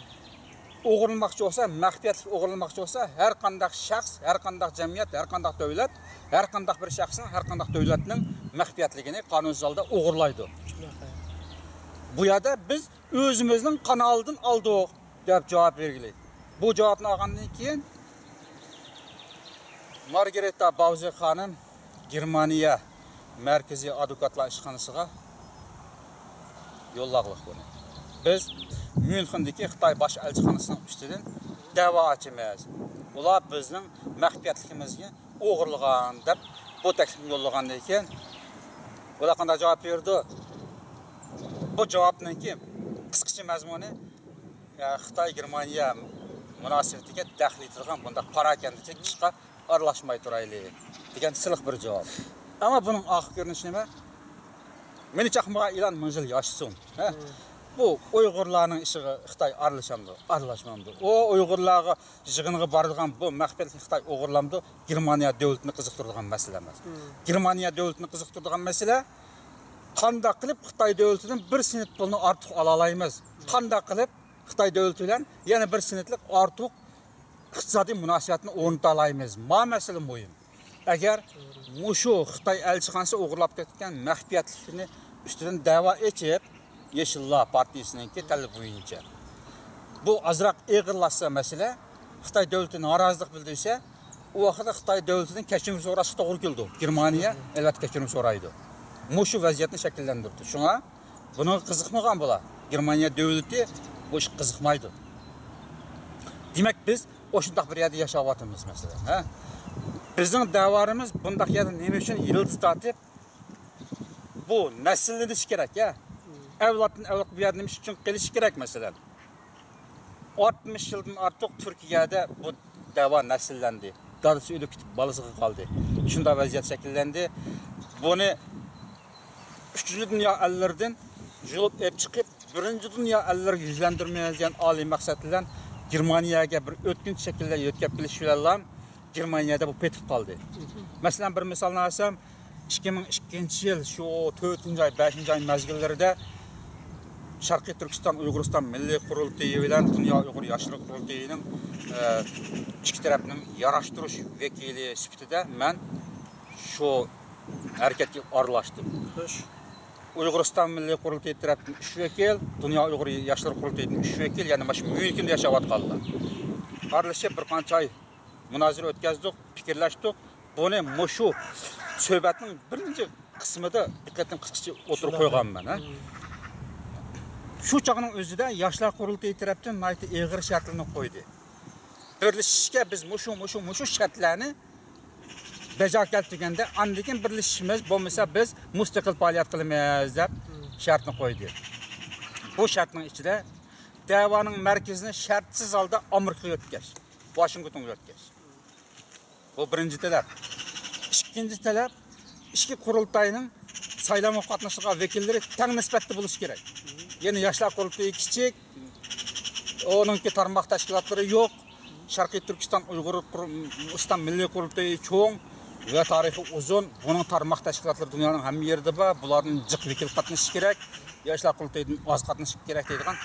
ئوغرىلىماقچى بولسا، مەخپىيەتلىك ئوغرىلىماقچى بولسا، ھەر قانداق شەخس، ھەر قانداق جەمئىيەت، ھەر قانداق دۆلەت، ھەر قانداق بىر شەخسنىڭ، ھەر قانداق دۆلەتنىڭ مەخپىيەتلىكىنى قانۇنسىز ھالدا ئوغرىلايدۇ. بۇ يەردە بىز ئۆزىمىزنىڭ قانالىدىن ئالدۇق دەپ جاۋاب بەرگىلى. بۇ جاۋابنى ئالغاندىن كېيىن مارگرېتا باۋزې خانىم گېرمانىيە مەركىزىي ئادۋوكاتلار ئىشخانىسىغا يوللاغلىق بۇنى. بىز ميۇنخېندىكى خىتاي باش ئەلچىخانىسىنىڭ ئۈستىدىن دەۋا ئاچىمىز. ئۇلار بىزنىڭ مەخپىيەتلىكىمىزنى ئوغرىلىغان دەپ بۇ تەكلىپنى يوللىغاندىن كېيىن، ئۇلار قانداق جاۋاب بېرىدۇ؟ بۇ جاۋابنىڭكى قىسقىچە مەزمۇنى، يا، خىتاي گېرمانىيە مۇناسىۋىتىگە دەخلى يېتىدىغان بۇنداق پاراكەندىچىلىك ئىشقا ئارىلاشماي تۇرايلى دېگەن سىلىق بىر جاۋاب. ئەمما بۇنىڭ ئاخىرقى كۆرۈنۈشى نېمە؟ مېنى چاقمىغان ئىلان مىڭ يىل ياشىسۇن. ھە؟ بۇ ئۇيغۇرلارنىڭ ئىشىغا خىتاي ئارىلىشامدۇ؟ ئارىلاشمامدۇ؟ ئۇ ئۇيغۇرلارغا يىغىنغا بارىدىغان بۇ مەخپىيەتلىك خىتاي ئوغرىلامدۇ؟ گېرمانىيە دۆلىتىنى قىزىقتۇرىدىغان مەسىلە ئەمەس. گېرمانىيە دۆلىتىنى قىزىقتۇرىدىغان مەسىلە، قانداق قىلىپ خىتاي دۆلىتىدىن بىر سېنت پۇلنى ئارتۇق ئالالايمىز؟ قانداق قىلىپ خىتاي دۆلىتى بىلەن يەنە بىر سېنتلىق ئارتۇق ئىقتىسادىي مۇناسىۋەتنى ئورنىتالايمىز؟ ما مەسىلە مۇھىم. ئەگەر مۇشۇ خىتاي ئەلچىخانىسى ئوغرىلاپ كەتكەن مەخپىيەتلىكنى ئۈستىدىن دەۋا ئېچىپ، يېشىللار پارتىيىسىنىڭكى تەلىپى بويىچە بۇ ئازراق ئېغىرلاشسا مەسىلە، خىتاي دۆلىتى نارازىلىق بىلدۈرسە، ئۇ ۋاقىتتا خىتاي دۆلىتىدىن كەچۈرۈم سوراشقا توغرا كېلىدۇ. گېرمانىيە ئەلۋەتتە كەچۈرۈم سورايدۇ. مۇشۇ ۋەزىيەتنى شەكىللەندۈردى. شۇڭا بۇنىڭغا قىزىقمىغان بۇلار. گېرمانىيە دۆلىتى بۇ ئىشقا قىزىقمايدۇ. دېمەك، بىز ئاشۇنداق بىر يەردە ياشاۋاتىمىز، مەسىلەن، ھە؟ بىزنىڭ دەۋرىمىز بۇنداق يەردە نېمە ئۈچۈن يىلتىز تارتىپ، بۇ نەسىللىنىشى كېرەك، ھە؟ ئەۋلادتىن ئەۋلادقا بۇ يەردە نېمە ئۈچۈن قېلىشى كېرەك، مەسىلەن؟ ئاتمىش يىلدىن ئارتۇق تۈركىيەدە بۇ دەۋا نەسىللەندى. دادىسى ئۆلۈپ كېتىپ، بالىسىغا قالدى. شۇنداق ۋەزىيەت شەكىللەندى. بۇنى ئۈچىنچى دۇنيا ئەللىرىدىن يۇلۇپ ئېلىپ چىقىپ، بىرىنچى دۇنيا ئەللىرىگە يۈزلەندۈرمەيمىز دېگەن ئالىي مەقسەت بىلەن گېرمانىيەگە بىر ئۆتكۈنچ شەكىلدە يۆتكەپ كېلىش بىلەنلا گېرمانىيەدە بۇ پېتىپ قالدى. مەسىلەن، بىر مىسالنى ئالسام، ئىككى مىڭ ئىككىنچى يىل شۇ تۆتىنچى ئاي، بەشىنچى ئاي مەزگىللىرىدە شەرقىي تۈركىستان ئۇيغۇرىستان مىللىي قۇرۇلتىيى بىلەن دۇنيا ئۇيغۇر ياشلىرى قۇرۇلتىيىنىڭ، ئە، ئىككى تەرەپنىڭ ياراشتۇرۇش ۋەكىلى سۈپىتىدە مەن شۇ ھەرىكەتكە ئارىلاشتىم. خوش. ئۇيغۇرىستان مىللىي قۇرۇلتىيى تەرەپتىن ئۈچ ۋەكىل، دۇنيا ئۇيغۇر ياشلىرى قۇرۇلتىيىدىن ئۈچ ۋەكىل، يەنى مانا شۇ ميۇنخېندا ياشاۋاتقانلار. ئارىلىشىپ بىر قانچە ئاي مۇنازىرە ئۆتكەزدۇق، پىكىرلەشتۇق. بۇنى مۇشۇ سۆھبەتنىڭ بىرىنچى قىسمىدا دىققىتىمنى قىسقىچە ئوتتۇرىغا قويغانمەن، ھە. شۇ چاغنىڭ ئۆزىدە ياشلار قۇرۇلتىيى تەرەپتىن ناھايىتى ئېغىر شەرتلەرنى قويدى. بىرلىشىشكە بىز مۇشۇ، مۇشۇ، مۇشۇ شەرتلەرنى بەجا كەلتۈرگەندە، ئاندىن كېيىن بىرلىشىشىمىز، بولمىسا بىز مۇستەقىل پائالىيەت قىلىمىز دەپ شەرتنى قويدى. بۇ شەرتنىڭ ئىچىدە دەۋانىڭ مەركىزىنى شەرتسىز ھالدا ئامېرىكىغا يۆتكەش، ۋاشىنگتونغا يۆتكەش. بۇ بىرىنچى تەلەپ. ئىككىنچى تەلەپ، ئىككى قۇرۇلتاينىڭ سايلامغا قاتنىشىدىغان ۋەكىللىرى تەڭ نىسبەتتە بولۇشى كېرەك. يەنى ياشلار قۇرۇلتىيى كىچىك، ئۇنىڭكى تارماق تەشكىلاتلىرى يوق. شەرقىي تۈركىستان ئۇيغۇر قۇر-، ئۇيغۇرىستان مىللىي قۇرۇلتىيى چوڭ ۋە تارىخى ئۇزۇن. بۇنىڭ تارماق تەشكىلاتلىرى دۇنيانىڭ ھەممە يېرىدە بار. بۇلاردىن جىق ۋەكىل قاتنىشىشى كېرەك. ياشلار قۇرۇلتىيىدىن ئاز قاتنىشىپ كېرەك دەيدىغان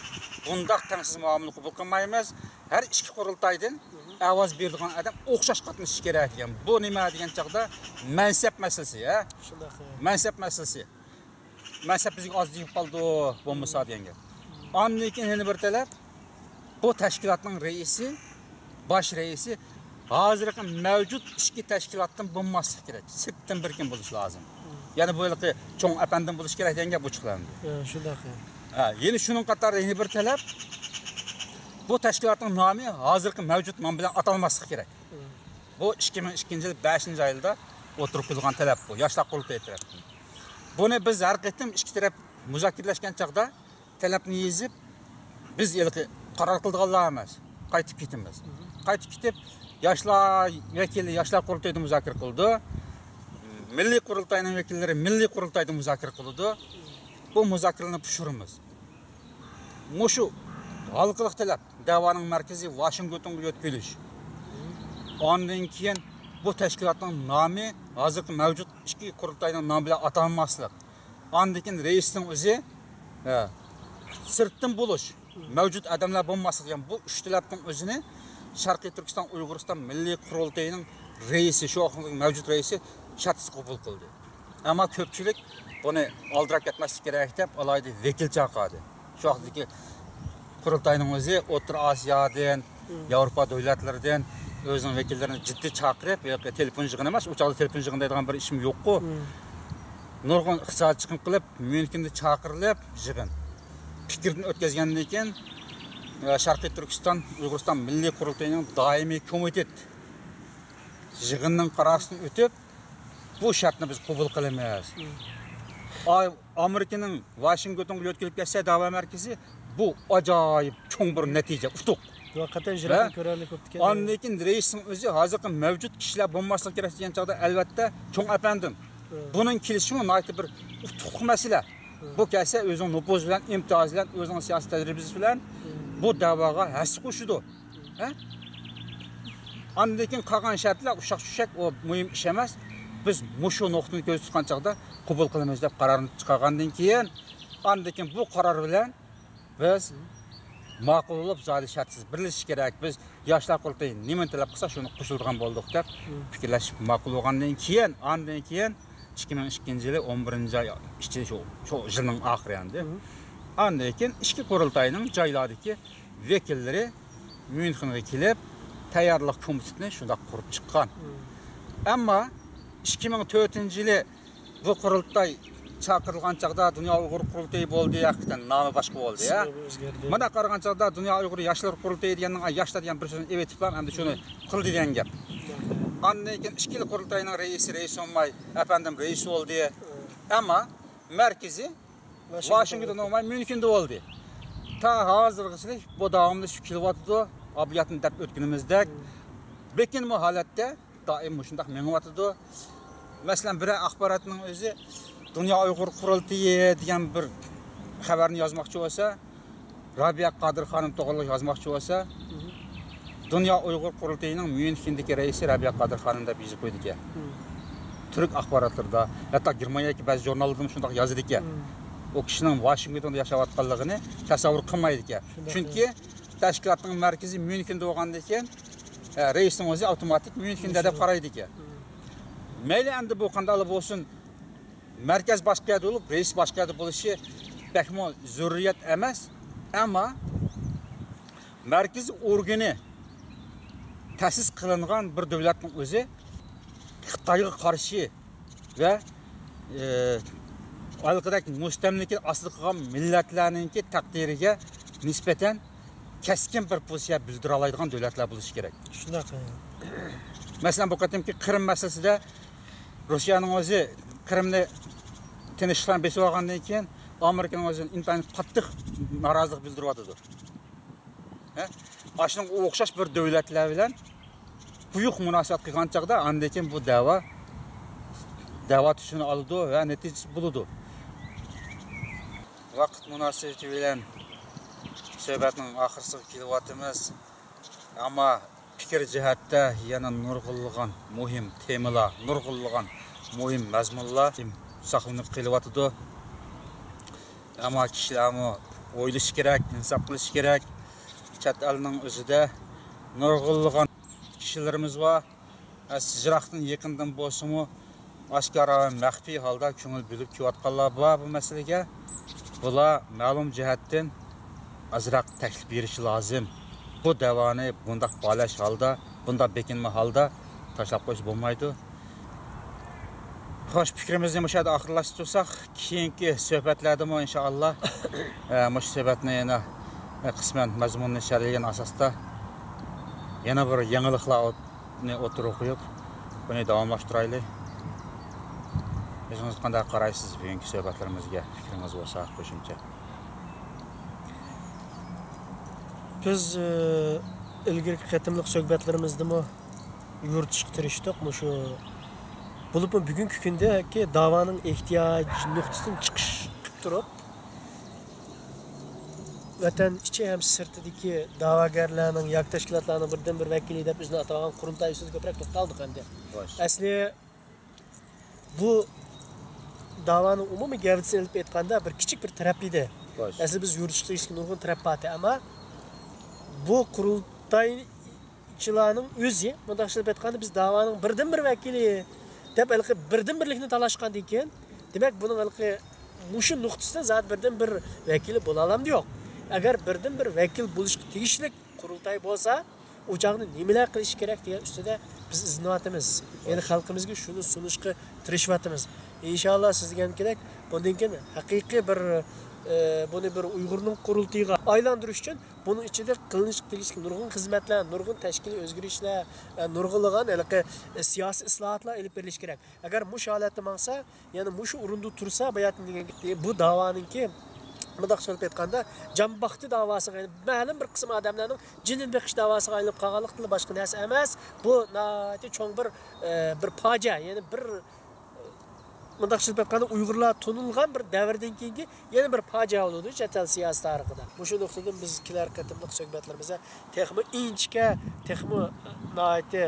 بۇنداق تەڭسىز مۇئامىلە قوبۇل قىلمايمىز. ھەر ئىككى قۇرۇلتايدىن ئاۋاز بېرىدىغان ئادەم ئوخشاش قاتنىشىشى كېرەك دېگەن. بۇ نېمە دېگەن چاغدا مەنسەپ مەسىلىسى، ھە؟ شۇنداق، ھە. مەنسەپ مەسىلىسى. مەنسەپ بىزگە ئاز تېگىپ قالىدۇ، بولمىسا دېگەن گەپ. ئاندىن كېيىن يەنە بىر تەلەپ، بۇ تەشكىلاتنىڭ رەئىسى، باش رەئىسى ھازىرقى مەۋجۇت ئىچكى تەشكىلاتتىن بولماسلىقى كېرەك، سىرتتىن بىر كىم بولۇشى لازىم. يەنى بۇ ھېلىقى چوڭ ئەپەندىدىن بولۇشى كېرەك دېگەن گەپ بۇ چىقلىندى. ھە، شۇنداق. ھە، يەنە شۇنىڭ قاتارىدا يەنە بىر تەلەپ، بۇ تەشكىلاتنىڭ نامى ھازىرقى مەۋجۇت نام بىلەن ئاتالماسلىقى كېرەك. بۇ ئىككى مىڭ ئىككىنچى يىل بەشىنچى ئايدا ئوتتۇرىغا قويۇلغان تەلەپ بۇ، ياشلار قۇرۇلتىيى تەرەپتىن. بۇنى بىز ھەر قېتىم ئىككى تەرەپ مۇزاكىرىلەشكەن چاغدا تەلەپنى يېزىپ، بىز ھېلىقى قارار قىلىدىغانلار ئەمەس، قايتىپ كېتىمىز. قايتىپ كېتىپ، ياشلار ۋەكىلى ياشلار قۇرۇلتىيىدا مۇزاكىرە قىلىدۇ. مىللىي قۇرۇلتاينىڭ ۋەكىللىرى مىللىي قۇرۇلتايدا مۇزاكىرە قىلىدۇ. بۇ مۇزاكىرىلەرنى پۇشۇرىمىز. مۇشۇ ھالقىلىق تەلەپ، دەۋانىڭ مەركىزى ۋاشىنگتونغا يۆتكىلىش. ئاندىن كېيىن بۇ تەشكىلاتنىڭ نامى ھازىرقى مەۋجۇت ئىككى قۇرۇلتاينىڭ نامى بىلەن ئاتالماسلىق. ئاندىن كېيىن رەئىسنىڭ ئۆزى، ھە، سىرتتىن بولۇش، مەۋجۇت ئادەملەر بولماسلىق دېگەن بۇ ئۈچ تەلەپنىڭ ئۆزىنى شەرقىي تۈركىستان ئۇيغۇرىستان مىللىي قۇرۇلتىيىنىڭ رەئىسى، شۇ ۋاقىتتىكى مەۋجۇت رەئىسى شەرتسىز قوبۇل قىلدى. ئەمما كۆپچىلىك بۇنى ئالدىراپ كەتمەسلىك كېرەك دەپ، ئالاھىدە ۋەكىل چاقىردى. شۇ ۋاقىتتىكى قۇرۇلتاينىڭ ئۆزى ئوتتۇرا ئاسىيادىن، ياۋروپا دۆلەتلىرىدىن ئۆزىنىڭ ۋەكىللىرىنى جىددىي چاقىرىپ، ھېلىقى تېلېفون يىغىنى ئەمەس، ئۇ چاغدا تېلېفون يىغىنى دەيدىغان بىر ئىشمۇ يوققۇ. نۇرغۇن ئىقتىسادىي چىقىم قىلىپ، ميۇنخېندا چاقىرىلىپ يىغىن. پىكىردىن ئۆتكەزگەندىن كېيىن، شەرقىي تۈركىستان ئۇيغۇرىستان مىللىي قۇرۇلتىيىنىڭ دائىمىي كومىتېت يىغىنىنىڭ قارارىسىدىن ئۆتۈپ، بۇ شەرتنى بىز قوبۇل قىلىمىز. ئا-، ئامېرىكىنىڭ ۋاشىنگتونغا يۆتكىلىپ كەتسە داۋا مەركىزى، بۇ ئاجايىپ چوڭ بىر نەتىجە، ئۇتۇق. ھەقىقەتەن يىراقتىن ۋە كۆرەرلىك بوپتىكەن. ئاندىن كېيىن رەئىسنىڭ ئۆزى ھازىرقى مەۋجۇت كىشىلەر بولماسلىقى كېرەك دېگەن چاغدا، ئەلۋەتتە، چوڭ ئەپەندىم. ھە. بۇنىڭ كېلىشىمۇ ناھايىتى بىر ئۇتۇقلۇق مەسىلە. ھە. بۇ كەلسە ئۆزىنىڭ نوپۇزى بىلەن، ئىمتىيازى بىلەن، ئۆزىنىڭ سىياسىي تەجرىبىسى بىلەن ھە. بۇ دەۋاغا ھەسسە قوشىدۇ. ھە؟ ئاندىن كېيىن قالغان شەرتلەر ئۇششاق چۈشەك، ئۇ مۇھىم ئىش ئەمەس. بىز مۇشۇ نۇقتىنى كۆزدە تۇتقان چاغدا قوبۇل قىلىمىز دەپ قارارنى چىقارغاندىن كېيىن، ئاندىن كېيىن بۇ قارار بىلەن بىز ماقۇل بولۇپ، زادى شەرتسىز بىرلىشىش كېرەك. بىز ياشلار قۇرۇلتىيى نېمىنى تەلەپ قىلسا، شۇنى قوشۇلىدىغان بولدۇق دەپ مم. پىكىرلەشىپ ماقۇل بولغاندىن كېيىن، ئاندىن كېيىن ئىككى مىڭ ئىككىنچى يىلى ئون بىرىنچى ئاي ئىچى شۇ، شۇ يىلنىڭ ئاخىرى ئەمدى. مم. ئاندىن كېيىن ئىككى قۇرۇلتاينىڭ جايلاردىكى ۋەكىللىرى ميۇنخېنغا كېلىپ، تەييارلىق كومىتېتىنى شۇنداق قۇرۇپ چىققان. مم. ئەمما ئىككى مىڭ تۆتىنچى يىلى بۇ قۇرۇلتاي چاقىرىلغان چاغدا دۇنيا ئۇيغۇر قۇرۇلتىيى بولدى، ھەقىقەتەن نامى باشقا بولدى، يا. ئىسمى ئۆزگەردى. مانا قارىغان چاغدا دۇنيا ئۇيغۇر ياشلار قۇرۇلتىيى دېگەننىڭ، ئاي، ياشلار دېگەن بىر سۆزنى ئېۋېتىپلا، ئەمدى شۇنى قىلدى دېگەن گەپ. ئاندىن كېيىن ئىككىلا قۇرۇلتاينىڭ رەئىسى رەئىس بولماي، ئەپەندىم رەئىس بولدى. ئەمما مەركىزى ۋاشىنگتون بولماي ميۇنخېندا بولدى. تا ھازىرغىچىلىك بۇ داۋاملىشىپ كېلىۋاتىدۇ. ئابلىياتنى دەپ ئۆتكىنىمىزدەك، بېكىنمە ھالەتتە دائىم مۇشۇنداق مېڭىۋاتىدۇ. مەسىلەن، بىرەر ئاخباراتنىڭ ئۆزى دۇنيا ئۇيغۇر قۇرۇلتىيى دېگەن بىر خەۋەرنى يازماقچى بولسا، رابىيە قادىر خانىم توغرىلىق يازماقچى بولسا، دۇنيا ئۇيغۇر قۇرۇلتىيىنىڭ ميۇنخېندىكى رەئىسى رابىيە قادىر خانىم دەپ يېزىپ قويىدىكەن. تۈرك ئاخباراتلىرىدا، ھەتتا گېرمانىيەدىكى بەزى ژۇرناللاردىمۇ شۇنداق يازىدىكەن. ئۇ كىشىنىڭ ۋاشىنگتوندا ياشاۋاتقانلىقىنى تەسەۋۋۇر قىلمايدىكەن. شۇنداق. چۈنكى تەشكىلاتنىڭ مەركىزى ميۇنخېندا بولغاندىكىن، ئە، رەئىسنىڭ ئۆزى ئاپتوماتىك ميۇنخېندا دەپ قارايدىكەن. مەيلى ئەمدى بۇ قانداقلا بولسۇن، مەركەز باشقا يەردە بولۇپ، رەئىس باشقا يەردە بولۇشى بەكمۇ زۆرۈرىيەت ئەمەس. ئەمما مەركىزىي ئورگىنى تەسىس قىلىنغان بىر دۆلەتنىڭ ئۆزى خىتايغا قارشى ۋە، ئى، ھېلىقىدەك مۇستەملىكە ئاستىدا قالغان مىللەتلەرنىڭكى تەقدىرىگە نىسبەتەن كەسكىن بىر پوزىتسىيە بىلدۈرەلەيدىغان دۆلەتلەر بولۇشى كېرەك. شۇنداق. مەسىلەن، بۇ قېتىمقى قىرىم مەسىلىسىدە روسىيەنىڭ ئۆزى قىرىمنى تىنچلىق بىلەن بېسىۋالغاندىن كېيىن، ئامېرىكىنىڭ ئۆزى ئىنتايىن قاتتىق نارازىلىق بىلدۈرۈۋاتىدۇ. ھە؟ ئاشۇنىڭغا ئوخشاش بىر دۆلەتلەر بىلەن قويۇق مۇناسىۋەت قىلغان چاغدا، ئاندىن كېيىن بۇ دەۋا، دەۋا تۈسىنى ئالىدۇ ۋە نەتىجىسى بولىدۇ. ۋاقىت مۇناسىۋىتى بىلەن سۆھبەتنىڭ ئاخىرسىغا كېلىۋاتىمىز. ئەمما پىكىر جەھەتتە يەنە نۇرغۇنلىغان مۇھىم تېمىلار، نۇرغۇنلىغان مۇھىم مەزمۇنلار ساقلىنىپ قېلىۋاتىدۇ. ئەمما كىشىلەرمۇ ئويلىشى كېرەك، ئىنساپ قىلىشى كېرەك. چەت ئەلنىڭ ئۆزىدە نۇرغۇنلىغان كىشىلىرىمىز بار. ئە، يىراقتىن، يېقىندىن بولسىمۇ، ئاشكارا ۋە مەخپىي ھالدا كۆڭۈل بۆلۈپ كېلىۋاتقانلار بار بۇ مەسىلىگە. بۇلار مەلۇم جەھەتتىن ئازراق تەكلىپ بېرىشى لازىم. بۇ دەۋانى بۇنداق بالاش ھالدا، بۇنداق بېكىنمە ھالدا تاشلاپ قويسا بولمايدۇ. خوش، پىكرىمىزنى مۇشۇ يەردە ئاخىرلاشتۇرساق، كېيىنكى سۆھبەتلەردىمۇ ئىنشائاللا، ئە، مۇشۇ سۆھبەتنى يەنە، ئە، قىسمەن مەزمۇننى شەرھلىگەن ئاساستا يەنە بىر يېڭىلىقلارنى ئوتتۇرىغا قويۇپ، بۇنى داۋاملاشتۇرايلى. ئۆزىڭىز قانداق قارايسىز بۈگۈنكى سۆھبەتلىرىمىزگە؟ پىكرىڭىز بولسا قوشۇمچە. بىز، ئە، ئىلگىرىكى قېتىملىق سۆھبەتلىرىمىزدىمۇ يورۇتۇشقا تىرىشتۇق. مۇشۇ، بولۇپمۇ بۈگۈنكى كۈندىكى داۋانىڭ ئېھتىياج نۇقتىسىدىن چىقىش قىلىپ تۇرۇپ، ۋەتەن ئىچى ھەم سىرتىدىكى داۋاگەرلەرنىڭ ياكى تەشكىلاتلارنىڭ بىردىنبىر ۋەكىلى دەپ ئۆزىنى ئاتىغان قۇرۇلتاي ئۈستىدە كۆپرەك توختالدۇق ئەمدى. خوش. ئەسلى بۇ داۋانىڭ ئومۇمىي گەۋدىسىنى ئېلىپ ئېيتقاندا، بىر كىچىك بىر تەرەپ ئىدى. خوش. ئەسلى بىز يورۇتۇشقا تېگىشلىك نۇرغۇن تەرەپ بار ئىدى، ئەمما بۇ قۇرۇلتايچىلارنىڭ ئۆزى، مۇنداق ئىشلەپ ئېيتقاندا، بىز داۋانىڭ بىردىنبىر ۋەكىلى دەپ، ھېلىقى بىردىنبىرلىكنى تالاشقاندىن كېيىن، دېمەك، بۇنىڭ ھېلىقى مۇشۇ نۇقتىسىدا زادى بىردىنبىر ۋەكىلى بولالامدى؟ يوق. ئەگەر بىردىنبىر ۋەكىل بولۇشقا تېگىشلىك قۇرۇلتاي بولسا، ئۇ چاغدا نېمىلەر قىلىش كېرەك دېگەن ئۈستىدە بىز ئىزدىنىۋاتىمىز. يەنى خەلقىمىزگە شۇنى سۇنۇشقا تىرىشىۋاتىمىز. ئىنشاللا سىز دېگەنكىدەك بۇندىن كېيىن ھەقىقىي بىر، ئە، ئە، بۇنى بىر ئۇيغۇرنىڭ قۇرۇلتىيىغا ئايلاندۇرۇش ئۈچۈن بۇنىڭ ئىچىدە قىلىنىشقا تېگىشلىك نۇرغۇن خىزمەتلەر، نۇرغۇن تەشكىلىي ئۆزگىرىشلەر، ئە، نۇرغۇنلىغان ھېلىقى، ئە، سىياسىي ئىسلاھاتلار ئېلىپ بېرىلىشى كېرەك. ئەگەر مۇشۇ ھالەتتە ماڭسا، يەنى مۇشۇ ئورۇندا تۇرسا، باياتىن دېگەن گەپ، بۇ داۋانىڭكى، مۇنداق قىلىپ ئېيتقاندا، جان باقتى داۋاسىغا، يەنى مەلۇم بىر قىسىم ئادەملەرنىڭ جېنىنى بېقىش داۋاسىغا ئايلىنىپ قالغانلىقتىن باشقا نەرسە ئەمەس. بۇ ناھايىتى چوڭ بىر، ئە، بىر پاجىئە، يەنى بىر، مۇنداق قىلىپ ئېيتقاندا، ئۇيغۇرلار تونۇلغان بىر دەۋردىن كېيىنكى يەنە بىر پاجىئە بولىدۇ چەت ئەل سىياسىي تارىخىدا. مۇشۇ نۇقتىدىن بىز كېلەر قېتىملىق سۆھبەتلىرىمىزدە تېخىمۇ ئىنچىكە، تېخىمۇ ناھايىتى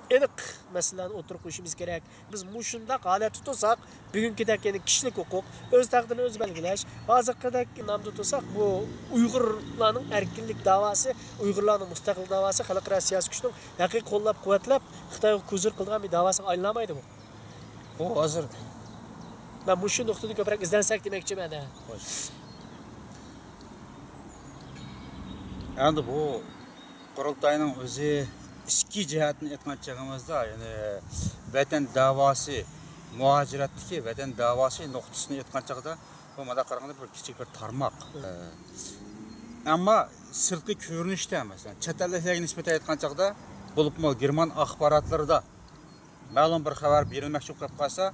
ئېنىق مەسىلىلەرنى ئوتتۇرىغا قويۇشىمىز كېرەك. بىز مۇشۇنداق ھالەتتە تۇرساق، بۈگۈنكىدەك يەنە كىشىلىك ھوقۇق، ئۆز تەقدىرىنى ئۆزى بەلگىلەش، ھازىرقىدەك نامدا تۇرساق، بۇ ئۇيغۇرلارنىڭ ئەركىنلىك داۋاسى، ئۇيغۇرلارنىڭ مۇستەقىل داۋاسى، خەلقئارا سىياسىي كۈچنىڭ ھەقىقىي قوللاپ-قۇۋۋەتلەپ، خىتايغا كوزىر قىلىدىغان بىر داۋاسىغا ئايلانمايدۇ بۇ. بۇ ھازىر، مەن مۇشۇ نۇقتىدا كۆپرەك ئىزدەنسەك دېمەكچىمەن، ھە. خوش. ئەمدى بۇ قۇرۇلتاينىڭ ئۆزى ئىچكى جەھەتتىن ئېيتقان چېغىمىزدا، يەنى ۋەتەن داۋاسى، مۇھاجىرەتتىكى ۋەتەن داۋاسى نۇقتىسىنى ئېيتقان چاغدا، بۇ مانا قارىغاندا بىر كىچىك بىر تارماق. ئەمما سىرتقى كۆرۈنۈشتە، مەسىلەن، چەت ئەللىكلەرگە نىسبەتەن ئېيتقان چاغدا، بولۇپمۇ گېرمان ئاخباراتلىرىدا مەلۇم بىر خەۋەر بېرىلمەكچى بولۇپ قېلىپ قالسا،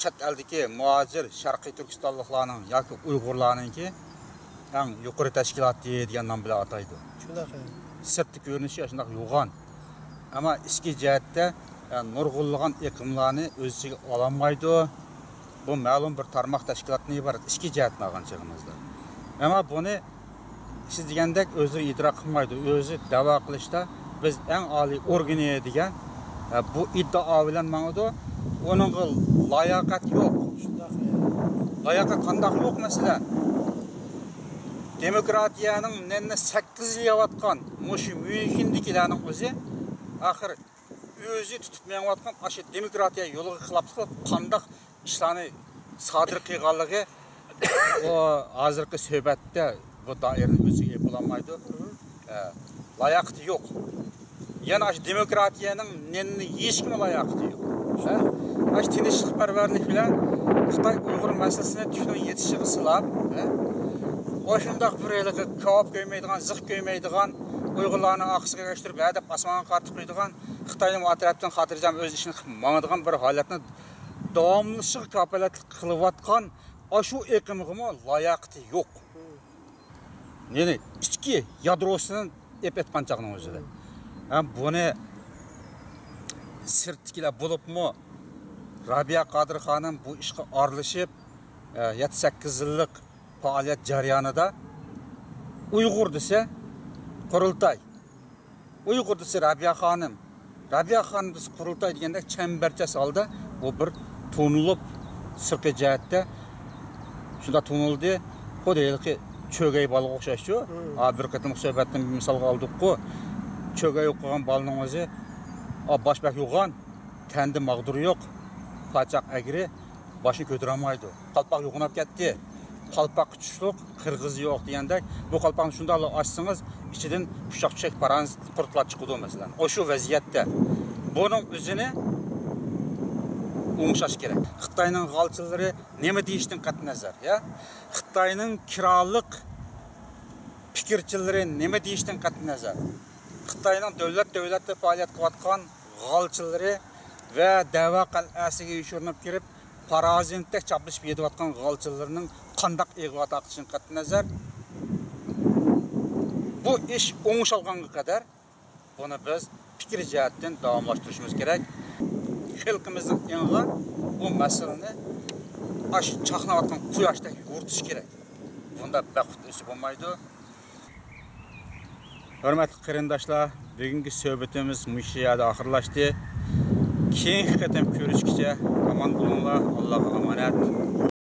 چەت ئەلدىكى مۇھاجىر شەرقىي تۈركىستانلىقلارنىڭ ياكى ئۇيغۇرلارنىڭكى ئەڭ يۇقىرى تەشكىلاتى دېگەن نام بىلەن ئاتايدۇ. شۇنداق، ھە. سىرتقى كۆرۈنۈشى شۇنداق يوغان. ئەمما ئىچكى جەھەتتە، ئە، نۇرغۇنلىغان ئېقىملارنى ئۆز ئىچىگە ئالالمايدۇ. بۇ مەلۇم بىر تارماق تەشكىلاتتىن ئىبارەت، ئىچكى جەھەتتىن ئالغان چېغىمىزدا. ئەمما بۇنى سىز دېگەندەك ئۆزى ئېتىراپ قىلمايدۇ. ئۆزى دەۋا قىلىشتا بىز ئەڭ ئالىي ئورگىنى دېگەن، ئە، بۇ ئىددىئا بىلەن ماڭىدۇ. ئۇنىڭغا لاياقەت يوق. شۇنداق. لاياقەت قانداق يوق مەسىلەن؟ دېموكراتىيەنىڭ نەننى سەككىز يىل يەۋاتقان مۇشۇ ميۇنخېندىكىلەرنىڭ ئۆزى ئاخىر ئۆزى تۇتۇپ مېڭىۋاتقان ئاشۇ دېموكراتىيە يولىغا خىلاپلىق قىلىپ قانداق ئىشلارنى سادىر قىلغانلىقى، ئۇ ھازىرقى سۆھبەتتە بۇ دائىرىنى ئۆز ئىچىگە ئېلىپ بولالمايدۇ. ئە، لاياقىتى يوق. يەنە ئاشۇ دېموكراتىيەنىڭ نېنىنى يېيىشكىمۇ لاياقىتى يوق. ئە، ئاشۇ تىنچلىقپەرۋەرلىك بىلەن خىتاي ئۇيغۇر مەسىلىسىنى تۈكنىڭ يېتىشىغا سىلاپ، ئە، ئاشۇنداق بىر ھېلىقى كاۋاپ كۆيمەيدىغان، زىخ كۆيمەيدىغان، ئۇيغۇرلارنى ئارقىسىغا ئەگەشتۈرۈپ، ھەدەپ ئاسمانغا قارىتىپ قويىدىغان، خىتاينىمۇ ئەتراپتىن خاتىرجەم ئۆز ئىشىنى قىلىپ ماڭىدىغان بىر ھالەتنى داۋاملىشىشىغا كاپالەتلىك قىلىۋاتقان ئاشۇ ئېقىمغىمۇ لاياقىتى يوق. يەنى ئىچكى يادروسىنى ئېلىپ ئېيتقان چاغنىڭ ئۆزىدە. ھەم بۇنى سىرتتىكىلەر بولۇپمۇ رابىيە قادىر خانىم بۇ ئىشقا ئارىلىشىپ، ئە، يەتتە سەككىز يىللىق پائالىيەت جەريانىدا ئۇيغۇر دېسە قۇرۇلتاي، ئۇيغۇر دېسە رابىيە خانىم، رابىيە خانىم دېسە قۇرۇلتاي دېگەندەك چەمبەرچاس ھالدا بۇ بىر تونۇلۇپ، سىرتقى جەھەتتە شۇنداق تونۇلدى. خۇددى ھېلىقى چۆگەي بالىغا ئوخشاشچۇ. ھە، بىر قېتىملىق سۆھبەتتىن بىر مىسالغا ئالدۇققۇ. چۆگەي ئوقۇغان بالىنىڭ ئۆزى، ئا، باش بەك يوغان، تەندە ماغدۇرى يوق، پاچاق ئەگرى، باشنى كۆتۈرەلمەيدۇ. قالپاق يوغىناپ كەتتى. قالپاققا چۈشلۈق، قىرغىزى يوق دېگەندەك، بۇ قالپاقنى شۇنداقلا ئاچسىڭىز، ئىچىدىن پۇششاق چۈشەك پارانزىت قۇرتلار چىقىدۇ، مەسىلەن. ئاشۇ ۋەزىيەتتە بۇنىڭ ئۆزىنى ئوڭشاش كېرەك. خىتاينىڭ غالچىلىرى نېمە دېيىشتىن قەتئىينەزەر، يا؟ خىتاينىڭ كىرالىق پىكىرچىلىرى نېمە دېيىشتىن قەتئىينەزەر، خىتاينىڭ دۆلەت دۆلەتتە پائالىيەت قىلىۋاتقان غالچىلىرى ۋە دەۋا قەلئەسىگە يوشۇرۇنۇپ كىرىپ، پارازىتتەك چاپلىشىپ يېتىۋاتقان غالچىلىرىنىڭ قانداق ئېغىۋا تارقىتىشىدىن قەتئىينەزەر، بۇ ئىش ئوڭشالغانغا قەدەر بۇنى بىز پىكىر جەھەتتىن داۋاملاشتۇرۇشىمىز كېرەك. خەلقىمىزنىڭ ئېڭىغا بۇ مەسىلىنى ئاشۇ چاقناۋاتقان قۇياشتەك يورۇتۇش كېرەك. بۇندا بەخت ئۆزى بولمايدۇ. ھۆرمەتلىك قېرىنداشلار، بۈگۈنكى سۆھبىتىمىز مۇشۇ يەردە ئاخىرلاشتى. كېيىنكى قېتىم كۆرۈشكىچە ئامان بولۇڭلار، ئاللاغا ئامانەت.